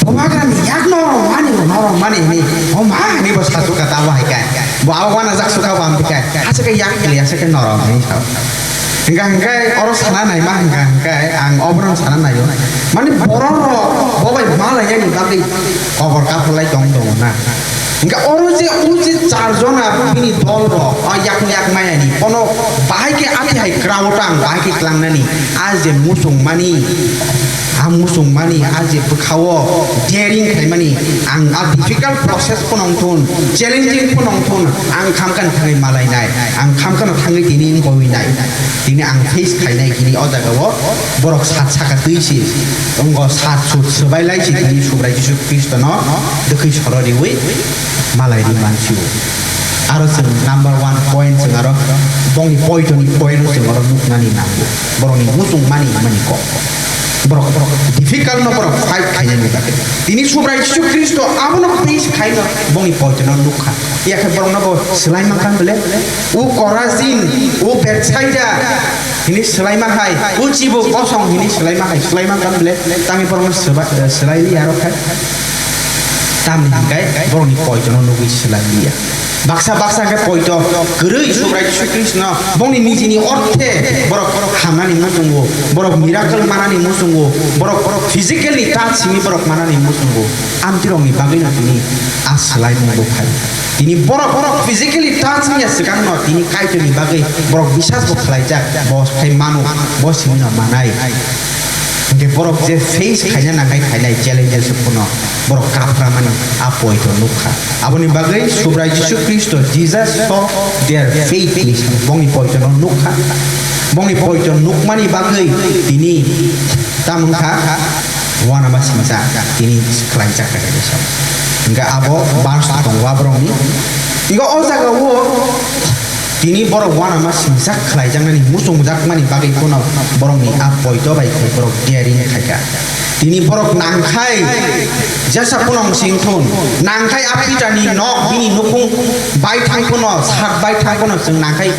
bubagrani yak norok mani, norok mani hwnwi, o ma hwnwi bo sasukha ta bo hai khe. Bo abo wanajak sukha bo ang bwkha. Aswk khe yak kili, aswk khe norok hwnwi sao. Hingka hingke oro sana naima hingka hingke ang obono sana naio. Mani borok rok bo bai malaiyani bagwi kobor kaphalai tong tongo na. Hingke oro je o je char jona bini dol rok, a yak yak mayani, bono bahai khe ati hai crowd ang bahai khe tlangnani, a je muchung mani, a muchung mani, a je bwkhao daring khaimani, ang a difficult process phano wngthun, challenging phano wngthun, ang khamkhan thangwi malainai. Ang khamkhano thangwi tini wngkha winai. Tini ang face khainai hini o jaga o borok sat saka twi se wngkha sat sut swbai lai se tini Subrai Jisu Khristo no dwkhwi soro riwi malai ri mansio. Aro chwng number one point chwng aro bongni poito ni point o chwng aro nuknani nango. Borokni muchung mani mani kok. Borok, borok difficult no borok fight khainani bagwi. Tini Subrai Jisu Khristo abono face khaino bongni poito no nukha. Yakhe borokno bo swlai mankha bele. O Korazin, o Betsaida hini swlai ma hai, o chibo kosong hini swlai ma hai, swlai mankha bele. Tangwi borokno swba-, eh, swlai liya rok khai. Tamni hingkai borokni poitono nugwi swlai liya. Baksa baksa khe poito kwrwi Subrai Jisu Khristo no bongni nijini orthe borok, borok hamnani muchungo, borok miracle manani muchungo, borok, borok physical ni touch simi borok manani muchungo. Amtirokni bagwi no tini a swlaimung bo phai. Tini borok, borok physically touch wngya swkang no tini Kaitorni bagwi borok bisas bo khlaijak, bo khai mano, bo simi no manai. Hingke borok je face khaina nangai khainai challenges phano borok kapramani a poito nukha. Aboni bagwi Subrai Jisu Khristo, Jesus saw their faith ni bongni poito no nukha. Bongni poito nukmani bagwi tini tamung kha wanama singsa tini khlaijak kha. Hingke abo verse tongo borokni. Hingke o jaga o Tini borok wanama singsak khlaijaknani muchungjakmani bagwi phano borokni a poito bai khe borok daring khaikha. Tini borok nangkhai jesa phano wng sing thun, nangkhai a Pitarni nok bini nukhung bai thang phano, sat bai thang phano chwng nangkhai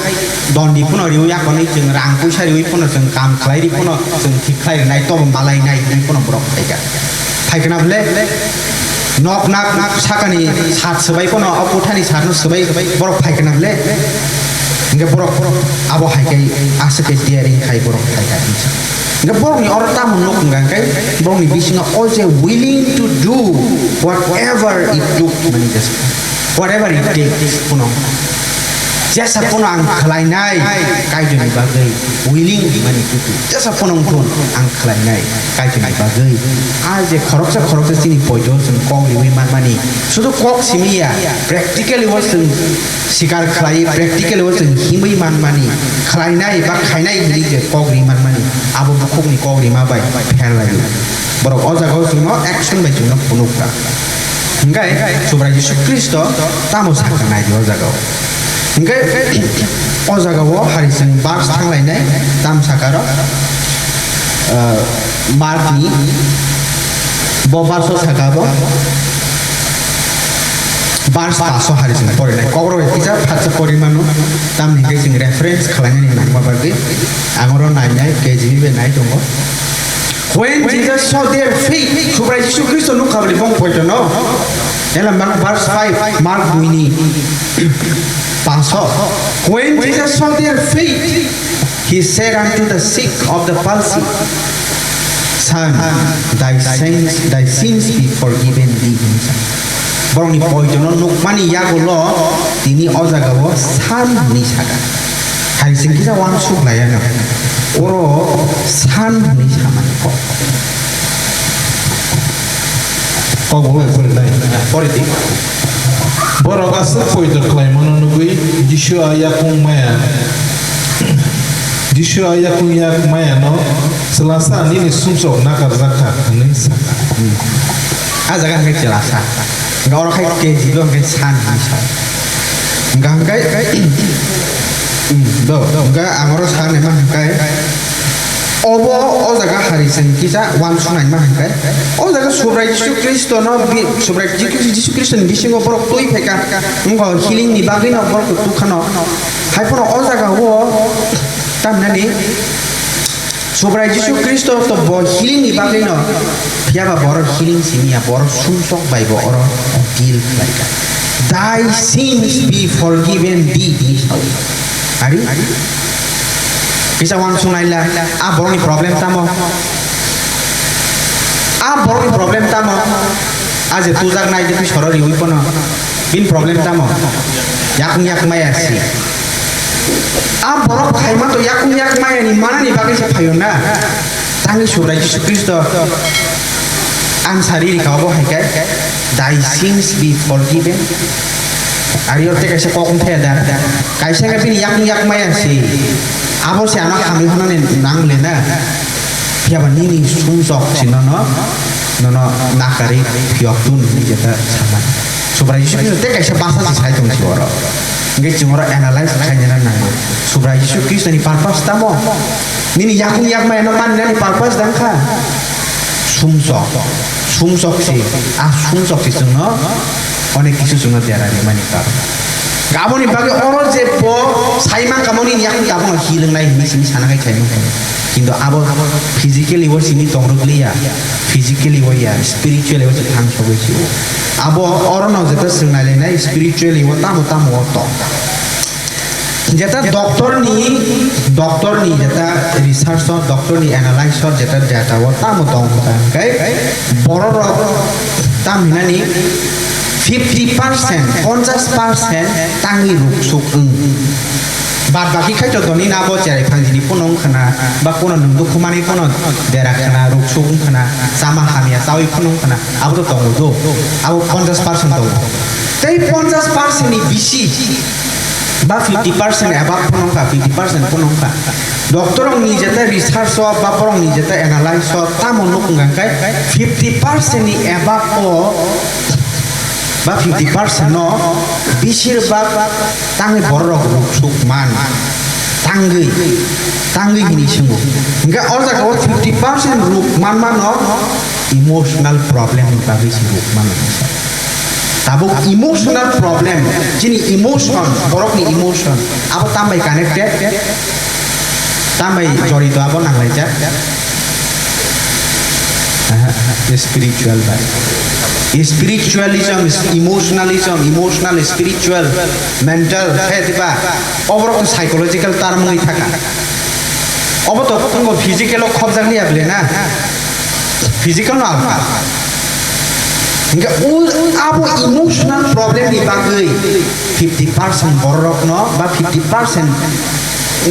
dondi phano riwi akonwi chwng rang puisa riwi phano chwng kam khlai ri phano chwng thik khlai rwnai tobo malai nai hinwi phano borok khaikha. Phaikha na bwle? Nok nak nak sakani sat swbai phano, o kothani satno swbai borok phaikha na bwle? Hingke borok abo hai khe aswk khe daring khai borok phaikha hinsa. Hingke borokni oro tamo nuk hingka khe borokni bisingo o je willing to do whatever it took, mani jesa. Whatever it takes, phano. Jesa phano ang khlainai, Kaitorni bagwi willing mani tutu. Jesa phano wng thun ang khlainai, Kaitorni bagwi. A je khoroksa khoroksa chini poito chwng kok riwi manmani. Sudu kok simi ya, practically o chwng sikar khlai, practically o chwng himwi manmani. Khlainai ba khainai hinwi je kok ri manmani. Abo bukhukni kok rima bai pher laio. Borok o jaga o chwngno action bai chwngno phunukha. Hingke Subrai Jisu Khristo tamo sakha nai di o jaga o. Hingke o jaga o hari chwng verse thanglainai tam sakha ro, ah, Mark ni bo verse o sakha bo verse paso hari chwng porinai. Kokro bai kisa phatsa porimano tamni hingke chwng reference khlainani nangma bagwi ang oro nainai K J V bai nai tongo. When Jesus saw their faith, Subrai Jisu Khristo nukha bini bong poito no. Ela Mark verse five, Mark dui ni paso. When Jesus saw their faith, he said unto the sick of the palsy, "Son, thy sins, thy sins be forgiven thee." Borokni poitono nukmani yagulo tini o jagao san hinwi saka. Hai chwng kisa uansuk laiya no. Oro san hinwi samani kok. Kok bo bai pori nai. Pori di. Borok aswk poito khlaimano nugwi Jisu a yakung maya. Jisu a yakung yak maya no, "Chwlasa, nini sumsok nakarjak kha," hwnwi sa kha. A jaga hwnkhe chwlasa. Hwnkhe oro khai K G bo hwnkhe san hwnwi sa. Hwnkhe hwnkhe, do, hwnkhe ang oro sa naima hwnkhe, obo o jaga hari chwng kisa uansuk naima hwnkhe, o jaga Subrai Jisu Khristo no bi-, Subrai Jisu Khristo ni bisingo borok twi phaikha, wngkha healing ni bagwi no borok twi khano. Hai phano o jaga o tamnani Subrai Jisu Khristo to bo healing ni bagwi no, phiya ba borok healing simi ya, borok sumsok bai bo oro deal khlai kha. "Thy sins be forgiven thee," hinwi sawi. Ari? Kisa uansuk naila, a borokni problem tamo? A borokni problem tamo? A je tujak nai je twi soro riwi phano. Bini problem tamo? Yakung yak maya si. A borok phaima to yakung yak maya ni manani bagwi se phaio na. Tangwi Subrai Jisu Khristo ansari rikha obo hai khe, "Thy sins be forgiven." Ari oro tei kaisa kok wng thaya da. Kaisa khe bini yakung yak maya si. Abo se ano hamwi hwnani nang le na. Phiya ba nini sumsok si nono, nono nakarwi phiyok tun hinwi jeta sama. Subrai Jisu Khristo tei kaisa basa se sai tong si oro. Hingke chwng oro analyze khainani nango. Subrai Jisu Khristo ni purpose tamo? Nini yakung yak maya no manani purpose dang kha? Sumsok. Sumsok si. A sumsok si chwngno onek kisu chwngno dera rimani karon. Aboni bagwi oro je bo sai mankha Aboni yakni tabukno healing nai hinwi simi sana khai khaimani. Kintu abo physically o simi tongrwkliya, physically o ya, spiritually o se thang sogwi sio. Abo orono jeta swng nailainai spiritually o tamo tamo o tong. Jeta doctor ni, doctor ni jeta research o, doctor ni analysis o, jeta data o tamo tong kha. Kai borok rok tam hinani fifty percent, ponchas percent tangwi ruk suk wng. Bad baki khai to doni na bo cherai phanjini phunung khana, ba kono nung dukhumani kono dera khana, ruk suk wng khana, chama hamya chawi phunung khana, abo to tongo do, abo ponchas percent tongo. Tei ponchas percent ni bisi ba fifty percent above phunung kha, fifty percent phunung kha. Doctor rok ni jeta research o ba borok ni jeta analysis o tamo nuk wng kha khe fifty percent ni above o ba fifty percent no bisir bak tangwi borok rok ruk suk man tangwi tangwi hini swngo. Hingke o jaga o fifty percent ruk man mano emotional problem ni bagwi se ruk mano. Tabuk emotional problem, chini emotion, borok ni emotion, abo tambai connected, tambai jorito abo nanglaijak. Aha, spiritual bai. Spiritualism, emotionalism, emotional, spiritual, mental, he diba? Oborok to psychological term wngwi thaka. Obo to tongo physical o khobjakliya bele na? Physical no alka. Hingke ul abo emotional problem ni bagwi fifty percent borok no ba fifty percent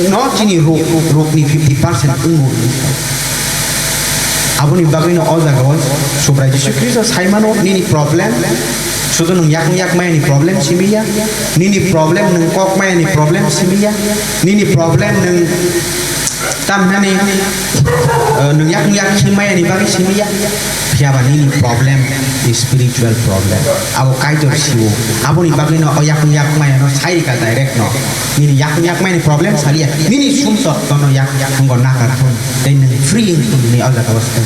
no chini ruk, ruk ni fifty percent wngo. Aboni bagwi no o jaga o Subrai Jisu Khristo sai mano nini problem, sudu nwng yakung yak maya ni problem simi ya, nini problem nwng kok maya ni problem simi ya, nini problem nwng tam hinani, eh, nwng yakung yak khi maya ni bagwi simi ya, phiya ba nini problem spiritual problem. Abo Kaitor siwo. Aboni bagwi no o yakung yak maya no sai rika direct no. Nini yakung yak maya ni problem saliya. Nini sumsok tono yak yak wngko nakar thung. Tei nwng free wng thung ni o jaga o se.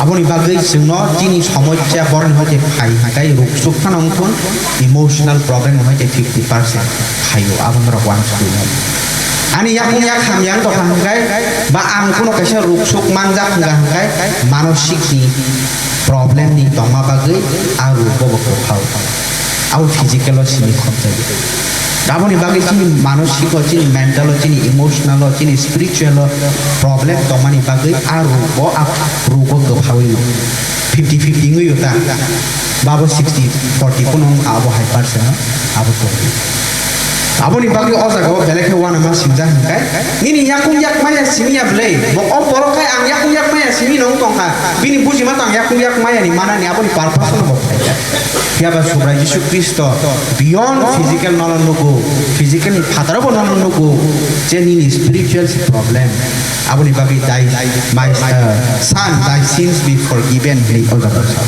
Aboni bagwi chwngno chini somosya boroni hoite phai hwnkhe ruk suk phano wng thun, emotional problem hoite fifty percent phaio, abo norok uansukwi mano. Ani yakung yak hamya wng tongkha hwnkhe ba ang phano kaisa ruk suk manjak wngkha hwnkhe manosikni problemni tongma bagwi a ruk bobo kwphao. Abo physical o simi khobjago. Aboni bagwi chini manosiko, chini mental o, chini emotional o, chini spiritual o problem tongmani bagwi a rugo, a rugo kwphawi fifty fifty wngwi ta. Babo sixty forty phano wngkha abo hai percent o, abo kwrwi. Aboni bagwi o jaga o belai khe uanama singjak hwnkhe, nini yakung yak maya simi ya bwlai, bo o borok khai ang yakung yak maya simi no wng tongkha, bini bujima tang yakung yak maya ni manani aboni purpose no bo phaikha. Phiya ba Subrai Jisu Khristo beyond physical nono nugo, physical ni phataro bo nono nugo, je nini spiritual se problem. Aboni bagwi thy, my, uh, son, thy sins be forgiven, hinwi o jaga o sa.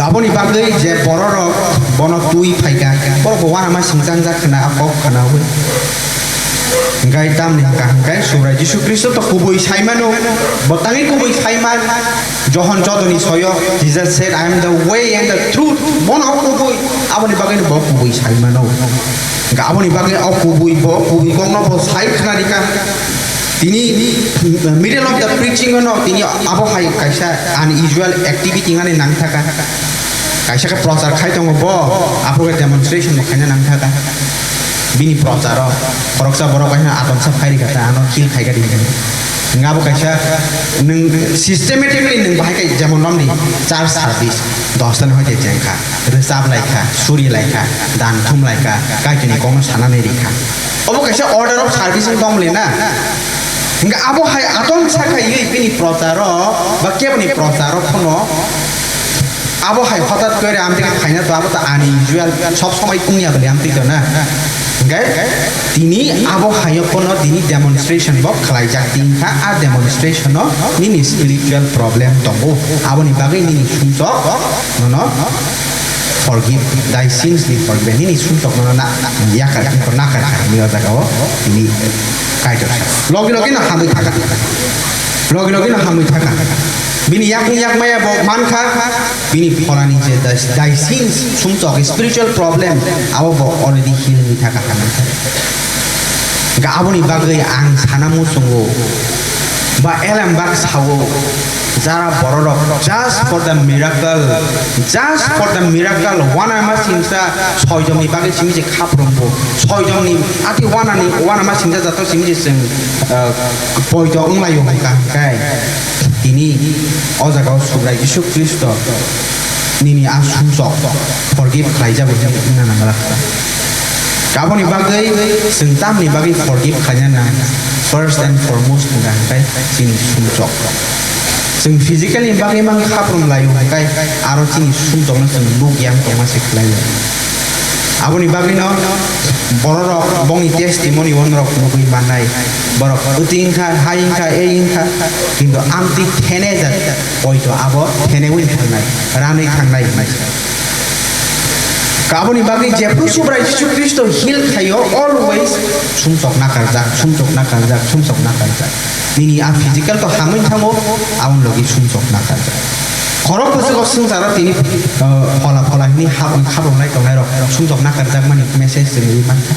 Aboni bagwi je bororok bono twi phaikha, borok bo uanama singchang jak khna, a kok khna wi. Hingkai tamni hingka hingkai Subrai Jisu Khristo to kubui saimano, bo tangwi kubui saiman. Johon chodoni soyo, Jesus said, "I am the way and the truth." Bono kubui, aboni bagwi bo kubui saimano. Hingka aboni bagwi o kubui bo, kubui kokno bo sai khna rika. Tini middle of the preaching no, tini abo hai kaisa unusual activity ngani nang thaka. Kaisa khe prochar khai tongo bo, aphuru khe demonstration bo khaina nang thaka. Bini procharo khoroksa borok kaisa atomsa phai rikha ta, ano heal khai kha di. Nga bo kaisa nwng systematically nwng bahai kai jemon romni church service dosta ni hoite jengkha, rwchap laikha, suri laikha, dan thum laikha, kaitini kokno sanani rikha. Obo kaisa order of service wng tongmani na. Hingke abo hai atomsa khaiwi bini procharo ba keboni procharo phano abo hai hotat kore amtwi khe phaina to abo to unusual sob somoi wngya bole amtwi to na. Hingke tini abo hai phano tini demonstration bo khlaijak tin kha, a demonstration o nini spiritual problem tongo, aboni bagwi nini sumsok nono forgive, thy sins be forgiven. Nini sumsok nono na yakar, nakar kha, nini o jaga o tini Kaitor sa. Logi logi no hamwi thaka. Logi logi no hamwi thaka. Bini yakung yakmaya bo mankha, bini pholani je dais-, daisin sumsok, spiritual problem, abo bo already heal wngwi thaka hamwi thaka. Ga aboni bagwi ang sana muchungo, ba elem bak sao, jara bororok just for the miracle, just for the miracle, uanama singsa soidomni bagwi simi je khaprumbo, soidomni ati uanani, uanama singsa jato simi je chwng, uh, poito wnglaio hwnkha hwnkhe. Tini o jaga o Subrai Jisu Khristo nini a sumsok forgive khlaijago hinwi wngna nangla. Aboni bagwi chwng tamni bagwi forgive khlaina nang? First and foremost hwnkha hwnkhe chini sumsok. Chwng physically bagwi mang khaprum laio hwnkhe aro chini sumsokno chwng nuk yang tongma se khlaio. Aboni bagwino bororok bongni testimony o norok nugwi mannai. Borok bwtwi wngkha, hai wngkha, ei wngkha, kintu amtwi thene jak, poito abo thenewi thangnai, ranwi thangnai hinwi. Aboni bagwi jephru Subrai Jisu Khristo heal khlaio, always sumsok nakarjak, sumsok nakarjak, sumsok nakarjak. Nini a physical to hamwi thango, aboni logi sumsok nakarjak. Khorok bwswk o swngcharo tini, uh, phola phola hwnwi hap-, khaprumlai tongnairok sumsok nakarjakmani message chwngwi mankha.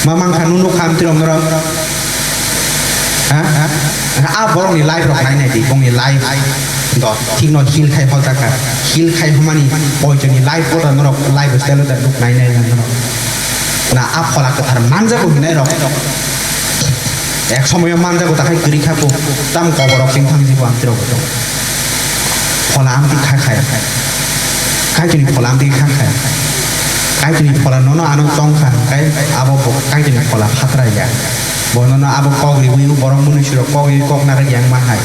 Ma mankha, nunu kha amtwirok norok? Ha? Ha? A borokni life rok nainai di, bongni life do thikno heal khai hojak kha. Heal khai hwnmani poitoni life bo da norok, life style da duk nainai norok. Na a phola kwthar manjago hinai rok. Ek somoyo manjago, takhai kwrwi kha bo, tam koborok chwng thang jibo amtwirok bo. Phola amtwi kha khai. Kaitorni phola amtwi kha khai. Kaitorni phola nono ano chong kha, hwnkhe abo bo Kaitorni phola phatra ya. Bo nono abo kok riwi borok munuisirok kok riwi kok narwk yang ma hai.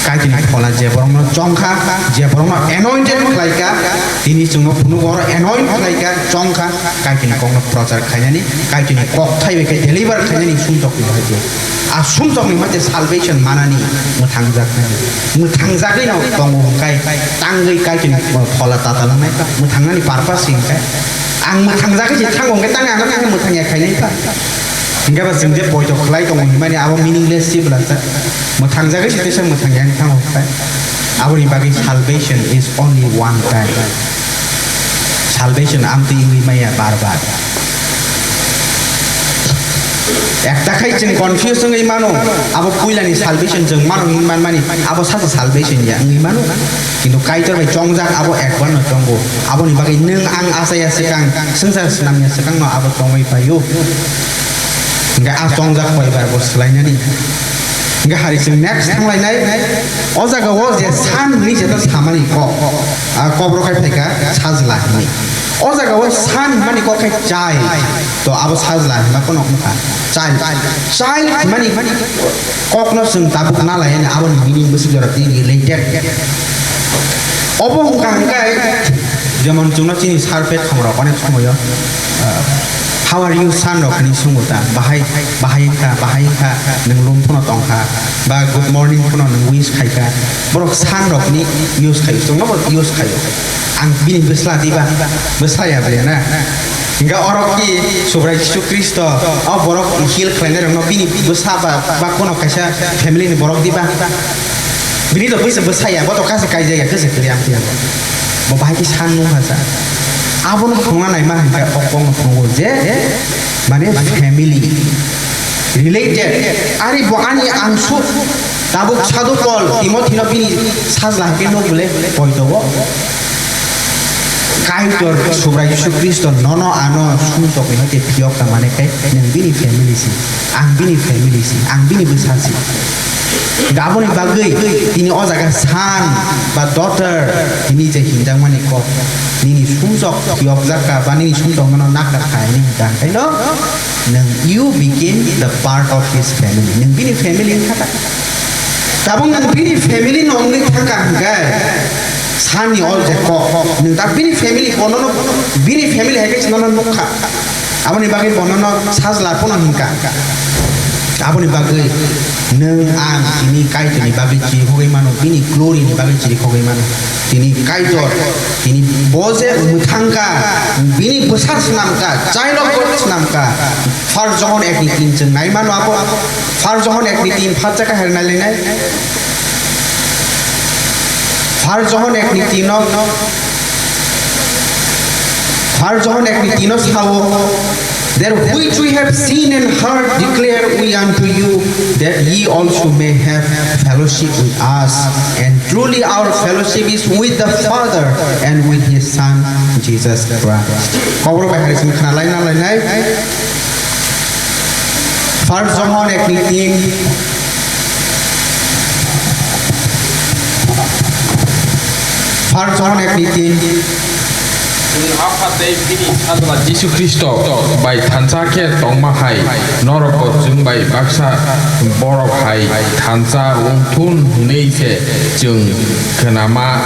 Kaitorni phola je borokno chong kha, je borokno anointed khlai kha, tini chwngno phunuk oro anoint khlai kha, chong kha, Kaitorni kokno prochar khainani, Kaitorni kok thai bai khe deliver khainani sumsokni hai khe. A sumsokni hai khe salvation manani mwthangjak nani. Mwthangjagwi no tongo hwnkhe tangwi Kaitorni phola tatal wngnai kha, mwthangnani purpose hwnkhe. Ang mwthangjagwi se thango hwnkhe tangwi ano khe mwthangya khainai kha. Hingke ba chwng je poito khlai tongo hinmani abo meaningless se bwlajak. Mwthangjagwi se teisa mwthangya wng thango khe. Aboni bagwi salvation is only one time. Salvation amtwi wngwi maya bar bar. Ekta khai chwng confuse wngwi mano, abo puilani salvation chwng mano hinwi manmani, abo sacha salvation ya wngwi mano. Kintu Kaitor bai chongjak abo ekbar no chongo. Aboni bagwi nwng ang achaiya swkang, swngchar swnamya swkang no abo chongwi paio. Hingke a chongjak koibar bo swlainani. Hingke hari chwng next thanglainai. O jaga o je son hinwi je to samani kok. A kok rok khai phaikha sajla hinwi. O jaga o son hinmani kok khai child. To abo sajla hinma kono wngkha. Child. Child hinmani kokno chwng tabuk nalaiyani aboni meaning bwswk jora twi related. Obo wngkha hwnkhe jemon chwngno chini sir pet khongrok onek somoyo, ah, "How are you, son?" rok hinwi swngo ta, "Bahai, bahai wngkha, bahai wngkha, nwng lum phano tongkha, ba good morning phano nwng wish khaikha." Borok son rok hinwi use khaio, chwngno bo use khaio. Ang bini bwsla diba, bwsla ya bwle na? Hingke oro ki Subrai Jisu Khristo, o borok heal khlainai rokno bini bwsa ba, ba kono kaisa family ni borok diba? Bini to bwsa, bwsa ya, bo to kasa kaijak ya, kasa kwrwi amtwi ya. Bo bahai khe san nung ha sa. Abono thwngna naima hingke o kokno thwngo je, mane family related. Ari bo ani angsuk. Tabuk Sadhu Paul Timothino bini sajla hai khe nuk bwle poito o. Kaitor Subrai Jisu Khristo nono ano sumsokni hai khe phiyok ta mane khe nwng bini family si, ang bini family si, ang bini bwsa si. Aboni bagwi tini o jaga son ba daughter hini je hinjakmani kok nini sumsok phiyokjak kha ba nini sumsok nono nakar kha hini hwnkha hwnkhe no nwng you became the part of his family. Nwng bini family wngkha ta? Tabuk nwng bini family no wngwi thangkha hwnkhe, sani o je kok, nwng ta bini family, bono no, bini family hai khe nono nukha. Aboni bagwi bono no sajla phano hinkha. Aboni bagwi nwng ang tini Kaitorni bagwi chirikhogwi mano, bini glory ni bagwi chirikhogwi mano. Tini Kaitor, tini bo je mwthangkha, bini bwsa swnamkha, child of God swnamkha. First John ekni tin chwng nai mano abo. First John ekni tin phatjak khe hai nai lainai. Har Johon ekni tino, Har Johon ekni tino sao, "That which we have seen and heard declare we unto you, that ye also may have fellowship with us. And truly our fellowship is with the Father and with his Son, Jesus Christ." Kokborok bai hai simi khna laina lainai. First Johon ekni tin. First Johon ekni tin. Chwng Apha tei bini Sajla Jisu Khristo bai thansa khe tongma hai norokbo chwng bai baksa borok hai thansa wng thun hwnwi se chwng khnama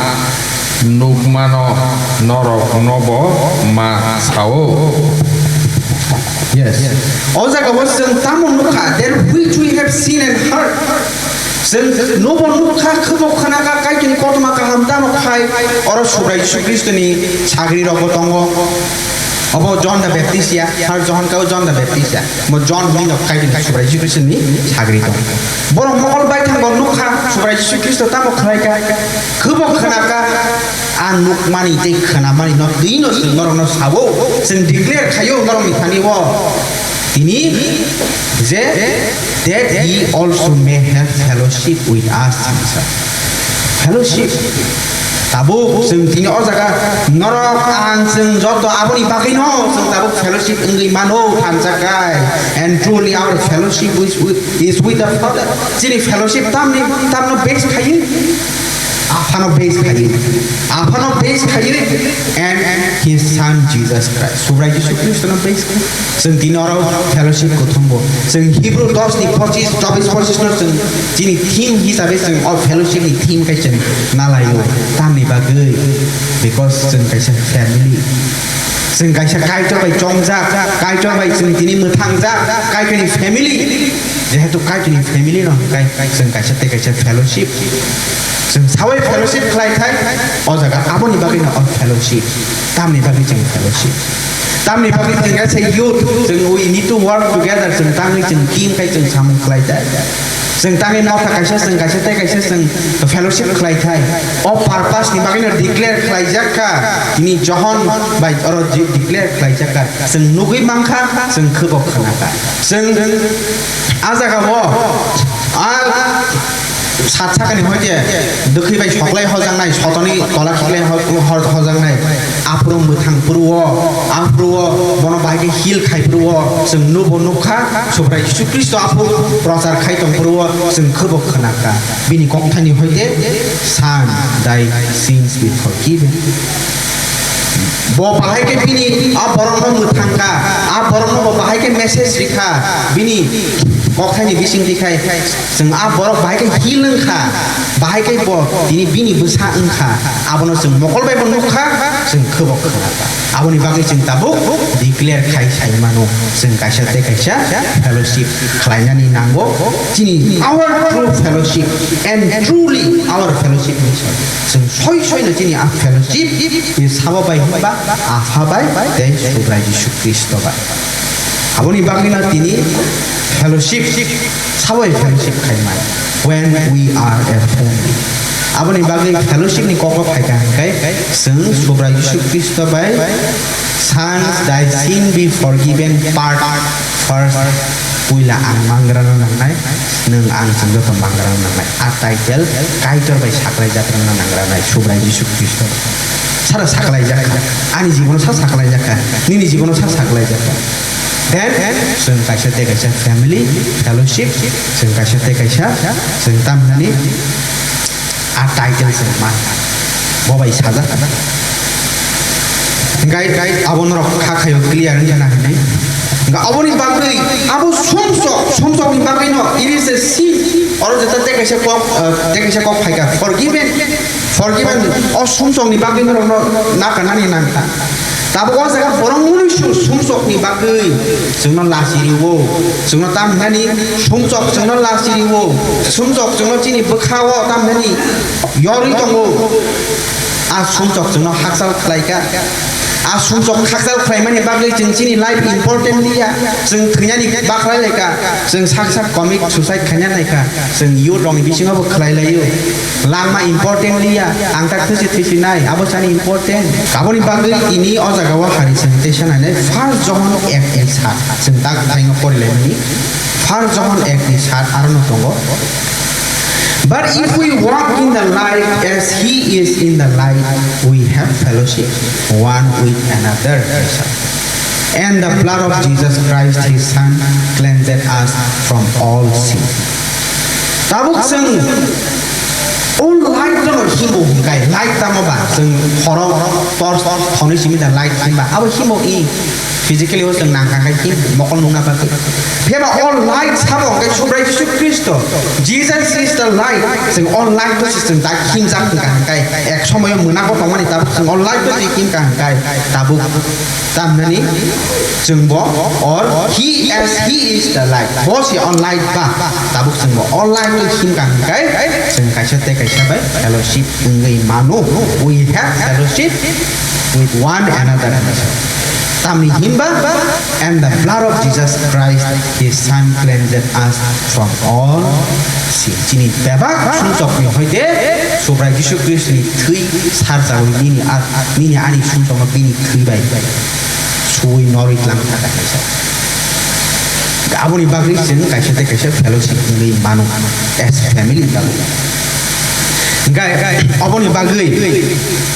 nukmano noroknobo ma sao. Yes. O jaga o chwng tamo nukha, that which we have seen and heard. Chwng nubo nukha, khwbo khwnakha, Kaitorni kothoma kaham tamo khai, oro Subrai Jisu Khristoni sagrirokbo tongo. Obo John the Baptist ya, First John kao John the Baptist ya. Mo John hwnwi no Kaitorni Subrai Jisu Khristoni sagri tongo. Borok mokol baithang bo nukha, Subrai Jisu Khristo tamo khlaikha, khwbo khwnakha, a nukmani tei khwnamani no twi no chwng norokno sao, chwng declare khaio norokni thani o. Tini je, "That ye also may have fellowship with us," hinwi sa. Fellowship. Tabuk chwng tini o jaga norok ang chwng joto aboni bagwino chwng tabuk fellowship wngwi mano thansa khai. And truly our fellowship is with, is with the Father. Chini fellowship tamni, tamno base khayo? Aphano base khayo. Aphano base khayo and his son Jesus Christ. Subrai Jisu Khristono base khayo. Chwng tini oro fellowship kuthumbo. Chwng Hebrew dos ni pochis, chobis pochis no chwng chini theme hisabe chwng o fellowship ni theme khai chwng nalaio. Tamni bagwi? Because chwng kaisa family. Chwng kaisa Kaitor bai chongjak, Kaitor bai chwng tini mwthangjak, Kaitorni family. Jehetu Kaitorni family no hwnkhe chwng kaisa tei kaisa fellowship. Chwng sawi fellowship khlai thai, o jaga aboni bagwi no o fellowship. Tamni bagwi chwng fellowship? Tamni bagwi chwng as a youth, chwng we need to work together, chwng tangwi chwng team khai chwng samung khlai thai. Chwng tangwi motha kaisa, chwng kaisa tei kaisa chwng fellowship khlai thai. O purpose ni bagwi no declare khlai jak kha, tini Johon bai oro je declare khlai jak kha. Chwng nugwi mankha, chwng khwbo khwnakha. Chwng a jaga o, a sat sakani hoite dwkhwi bai soklai hojaknai, sotoni tola khiklai ho-, ho-, hojaknai. Aphuru mwthang phuru o, aphuru o bono bahai khe heal khai phuru o, chwng nubo nukha, Subrai Jisu Khristo aphuru prochar khai tong phuru o, chwng khwbo khwnakha. Bini kokthani hoite, "Son, thy sins be forgiven." Bo bahai khe bini a borokno mwthangkha, a borokno bo bahai khe message rikha, bini kokthani bisingtwi khai chwng a borok bahai khe heal wngkha, bahai khe bo tini bini bwsa wngkha, abono chwng mokol bai bo nukha, chwng khwbo khwnakha. Aboni bagwi chwng tabuk declare khai sai mano, chwng kaisa tei kaisa fellowship khlainani nango. Chini our true fellowship and truly our fellowship ni chwng soi soi no chini a fellowship ni sabo bai hwnba Apha bai tei Subrai Jisu Khristo bai. Aboni bagwi no tini fellowship, sabo bai fellowship khai man, when we are a family. Aboni bagwi fellowship ni kok o phai kha hwnkhe chwng Subrai Jisu Khristo bai Sons, thy sin be forgiven part first. Puila ang mangrano nangnai, nwng ang chwng joto mangrano nangnai. A title Kaitor bai saklaijak rwna nangranai, Subrai Jisu Khristo. Sara saklaijak kha. Ani jibono sa saklaijak kha. Nini jibono sa saklaijak kha. Then, chwng kaisa tei kaisa family, fellowship, chwng kaisa tei kaisa, chwng tamhinani a title chwng man. Bo bai sajak. Hingkai abo norok kha khayo clear wngkha na hinwi. Hingka aboni bagwi abo sumsok, sumsokni bagwino it is a sin. Oro jeta tei kaisa kok, eh, tei kaisa kok phaikha, forgiven, forgiven. O sumsokni bagwi norokno nakanani nangkha. Tabuk o jaga borok munuisu sumsokni bagwi chwngno lachi rio, chwngno tam hinani sumsok chwngno lachi rio, sumsok chwngno chini bwkhao tam hinani yorwi tongo. A sumsok chwngno hakchal khlaikha. A sumsok khakchal khlaimani bagwi chwng chini life important liya. Chwng thwinani bakhwlai laikha, chwng sak sak commit suicide khaina naikha, chwng youth rokni bisingo bo khlai laio. Langma important liya, ang tak thwisi thwisi nai, abo sani important. Aboni bagwi tini o jagao hari chwng tei sanai nai, first John ek ni sat, chwng tak thaingo pori laimani. First John ek ni sat aro no tongo. But if we walk in the light as he is in the light, we have fellowship one with another. And the blood of Jesus Christ, his son, cleansed us from all sin. Tabuk chwng o light no himo hwnkhe, light tamo ba chwng horo torch thonwi simi da light himba, abo himo i physically o chwng nangkha khe him mokol nungna bagwi. Phiya ba o light sabo hwnkhe Subrai Jisu Khristo, Jesus is the light. Chwng o light no se chwng da himjak hwnkha hwnkhe, ek somoyo mwnakgo tongmani tabuk chwng o light no se himkha hwnkhe tabuk. Tamnani chwngbo or he as he is the light. Bo se o light ba, tabuk chwngbo o light no himkha hwnkhe chwng kaisa tei kaisa bai fellowship wngwi mano. We have fellowship with one another. Tamni himba, and the blood of Jesus Christ, his son, cleansed us from all sin. Chini bebak sumsokni hoite Subrai Jisu Khristoni thwi sarjawi nini a-, nini ani sumsokno bini thwi bai suwi norwi tlang thaka kaisa. Aboni bagwi chwng kaisa tei kaisa fellowship wngwi mano as family bagwi. Hingkhe oboni bagwi,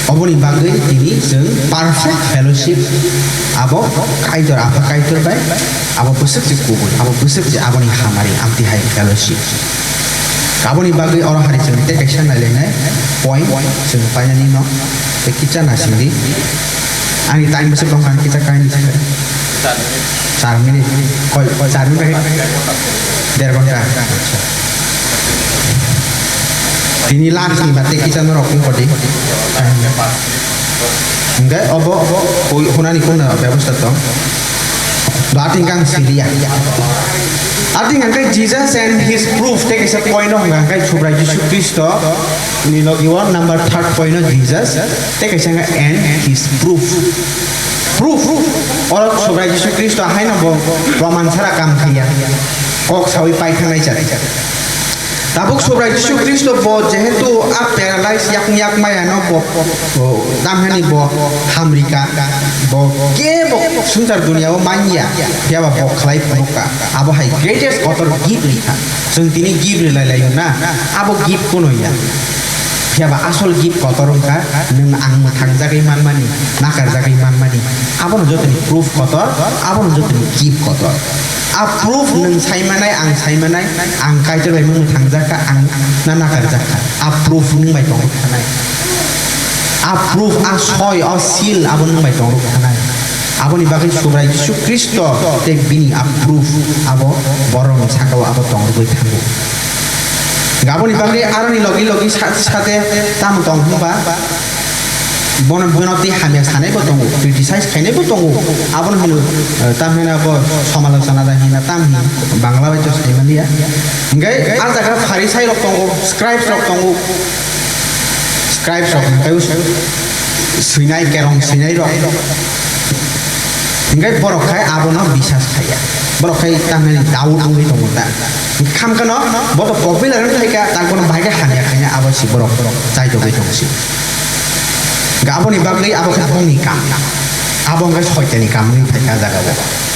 oboni bagwi tini chwng perfect fellowship abo Kaitor, Apha Kaitor bai abo bwswk se kubui, abo bwswk se aboni hamari amtwi hai fellowship. Aboni bagwi oro hari chwng tei kaisa nailainai point chwng painani no tei kisa nasingdi. Ani time bwswk tongkha, ang kisa kainwi sakha. Char minute. Koi, char minute bai? Der ghonta. Acha. Tini last ni bate kisa norok wngkha di. Hingke obo hui-, hunani kunna bebosta tong. Bating kang siliya. Ating angkai Jesus and his proof. Tei kaisa point no hwnka angkai Subrai Jisu Khristo ni logi o number third point no Jesus. Tei kaisa angkai and his proof. Proof. Oro Subrai Jisu Khristo haino bo proman sara kam khaiya. Kok sawi pai thangnai cha. Tabuk Subrai Jisu Khristo bo jehetu a paralyze yak yak maya no bo, bo tamhani bo hamrika, bo kebo swngchar dunia o manya, phiya ba bo khlai phunukha. Abo hai greatest kotor gift rikha. Chwng tini gift rilai laio na, abo gift kuno ya. Phiya ba asol gift kotor wngkha, nwng ang mwthangjagwi manmani, nakarjagwi manmani. Abono jotoni proof kotor, abono jotoni gift kotor. A proof nwng saimanai, ang saimanai, ang Kaitor bai mung thangjakha, ang na nakarjakha. A proof nwng bai tongwi thanai. A proof, a soi, a seal abo nwng bai tongwi thanai. Aboni bagwi Subrai Jisu Khristo tei bini a proof abo borokni sakao abo tongwi thango. Aboni bagwi aroni logi logi sa-, sate tamo tong hwnba? Bono, bono tei hamya sanai bo tongo, criticize khainai bo tongo. Abono hino, eh, tam hino bo somalochona da hino tam hin Bangla bai to sai manya. Hingke a jaga Pharisai rok tongo, scribes rok tongo. Scribes rok hingke swinai kerong swinai rok. Hingke borok khai abono bisas khaiya. Borok khai tamni doubt wngwi tongo ta. Khamkano bo to popular wng khaika, tak bono bahai khe hamya khaina abo si borok chai togwi tong si. Ga aboni bagwi abo khe bongni kam. Abo wngkha soitani kam wngwi phaikha jaga o.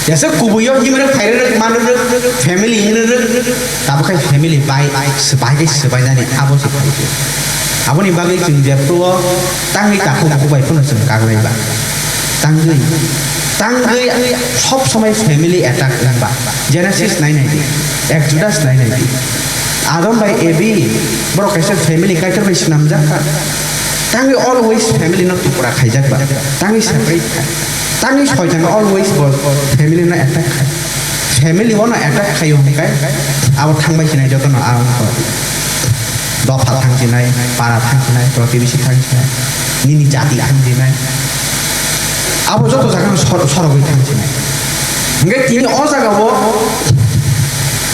Jesa kubuio himrwk phairwk manrwk family hinrwk tabo khe family bai swbai khe swbainani abo se phaikhe. Aboni bagwi chwng jephru o tangwi takhuk bukhuk bai phano chwng kaglai ba. Tangwi, tangwi sob somoi family attack wngba. Genesis nai nai di, Exodus nai nai di. Adam bai Evi, borok kaisa family Kaitor bai swnamjak kha. Tangwi always family no tukra khaijak ba. Tangwi separate khai. Tangwi soitan always bo family no attack khai. Family o no attack khai hwnkai abo thangbai sinai joto no ang. Dopha thangsinai, para thangsinai, protibesi thangsinai, nini jati thangsinai. Abo joto jaga no sor-, sorogwi thangsinai. Hingke tini o jaga o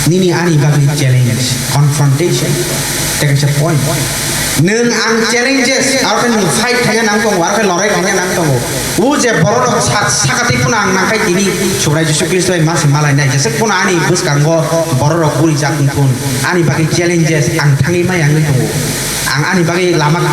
nini ani bagwi challenge, confrontation, tei kaisa point. Nwng ang challenges, aro khe nwng fight khaina nang tongo, aro khe lorai khaina nang tongo. O je borok rok sa-, sakatwi phano ang nangkhai tini Subrai Jisu Khristo bai ma se malai nai, jeswk phano ani bwskango borok rok guri jak wng thun, ani bagwi challenges ang thangwi maya wngwi tongo. Ang ani bagwi lama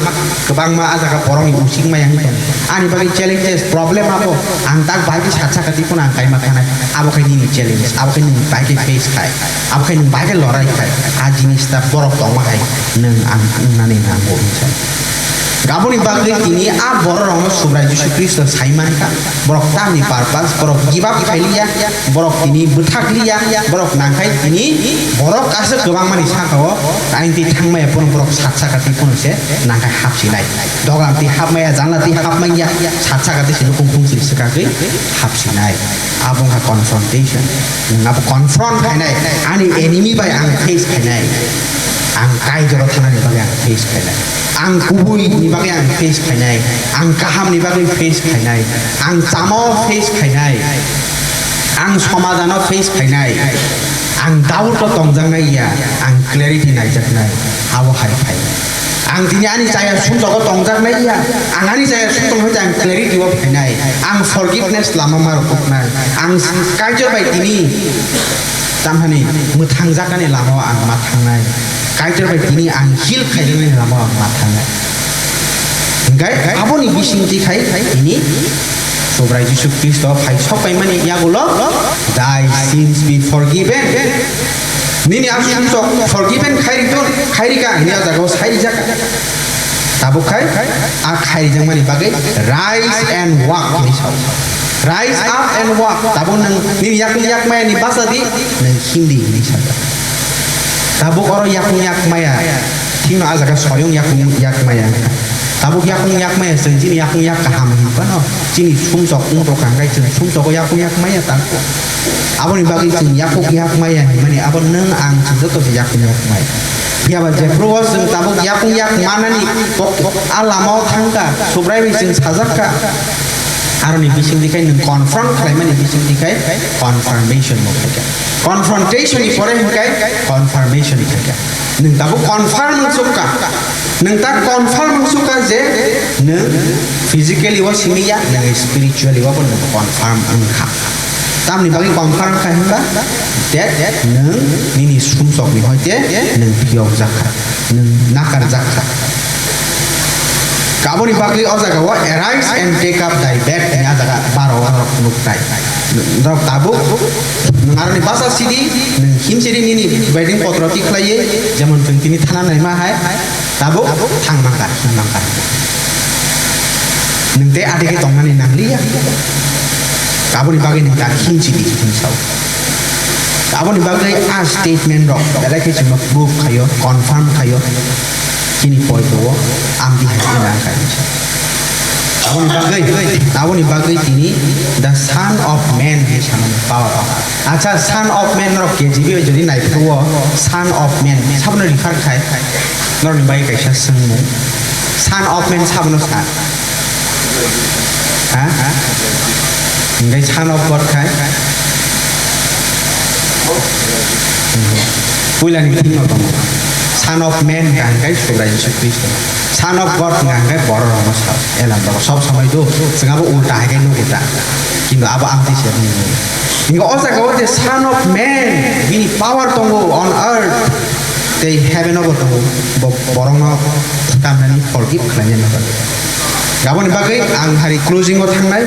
kwbangma a jaga borokni usik maya wngwi tongo. Ani bagwi challenges, problem abo ang tak bai khe sat sakatwi phano ang kaima thanai. Abo khe nini challenge, abo khe nini bai khe face khai, abo khe nini bai khe lorai khai. A jinis ta borok tongma hai nwng ang wngnani nango wngkha. Aboni bagwi tini a borok rokno Subrai Jisu Khristo sai mankha. Borok tamni purpose, borok give up khailiya, borok tini bwthakliya, borok nangkhai tini borok aswk kwbangmani sakao aini twi thangmaya phano borok sat sakatwi phano se nangkhai hapsinai. Dogan twi hapmaya, janla twi hapmaya, sat sakatwi se nukhung phung swi swkagwi hapsinai. Abo wngkha confrontation. Nwng abo confront khainai, ani enemy bai ang face khainai. Ang Kaitor o thanani bagwi ang face khainai. Ang kubui ni bagwi ang face khainai. Ang kaham ni bagwi face khainai. Ang chama o face khainai. Ang somadan o face khainai. Ang doubt o tongjaknai ya. Ang clarity naijaknai. Abo hai phainai. Ang tini ani chaya sumjok o tongjaknai ya. Ang ani chaya sumjok hai ang clarity o phainai. Ang forgiveness lama ma rwknai. Ang Kaitor bai tini tamhani mwthangjaknani lama o ang ma thangnai. Kaitor bai tini ang heal khaijaknani lama o ang ma thangnai. Hingkai aboni bisingtwi khai tini Subrai Jisu Khristo phai sok paimani yagulo, "Thy sins be forgiven." Nini asuk sok forgiven khairi tun, khairi ka hini a jaga o sai rijak. Tabuk khai a khairi jangmani bagwi, "Rise and walk," hini sao. "Rise up and walk." Tabuk nwng nini yakung yakmaya ni basa di, nwng hindi hini sao. Tabuk oro yakung yakmaya, thikno a jaga soyong yakung yakmaya. Tabuk yakung yakmaya, chwng chini yakung yak kaham hinphano, chini sumsok wngkha hwnkhe chwng sumsogo yakung yakmaya tang. Aboni bagwi chwng yakung yakmaya hinmani abo nwng ang chwng joto se yakung yakmaya. Phiya ba jephru o chwng tabuk yakung yak manani kok, a lama o thangkha, Subrai bai chwng sajakha. Aroni bisingtwi khai nwng confront khlaimani bisingtwi khai confirmation bo phaikha. Confrontation ni pore hwnkhe confirmation phaikha. Nwng tabuk confirm wngsukha. Nwng ta confirm wngsukha je nwng physically o simi ya, nwng spiritually o bo nwng confirm wngkha. Tamni bagwi confirm kha hinba? That nwng nini sumsokni hoite nwng phiyokjakha, nwng nakarjakha. Aboni bagwi o jaga o, "Arise and take up thy bed," hwnwi a jaga baro o norok nuknai. Norok tabuk nwng aroni basa sidi, nwng himsidi nini wedding potro tikhlaiwi, jemon chwng tini thana naima hai, tabuk thang mangkha, him mangkha. Nwng tei atigi tongnani nangliya. Aboni bagwi nwng ta himsidi, himsao. Aboni bagwi a statement rok belai khe chwngno proof khaio, confirm khaio. Chini poito o amtwi hai khe nang kha hinwi sa. Aboni bagwi, aboni bagwi tini the Son of Man hinwi samani power o. Acha, Son of Man norok K J V bai jodi naiphuru o, Son of Man sabono refer khai, norokni bagwi kaisa swngmung. Son of Man sabono sa? Ha? Hingke Son of God khai? Puilani thing no tongo. Son of Man hingka hingke Subrai Jisu Khristo. Son of God hingka hingke borok rokno sao. Elam rok sob somoi do, chwng abo ulta hai khe nugo ta. Kintu abo amtwi se wngwi mano. Hingke o jaga o je Son of Man, bini power tongo on earth, tei heaven o bo tongo. Bo borokno tamnani forgive khlainani bagwi. Aboni bagwi ang hari closing o thangnai.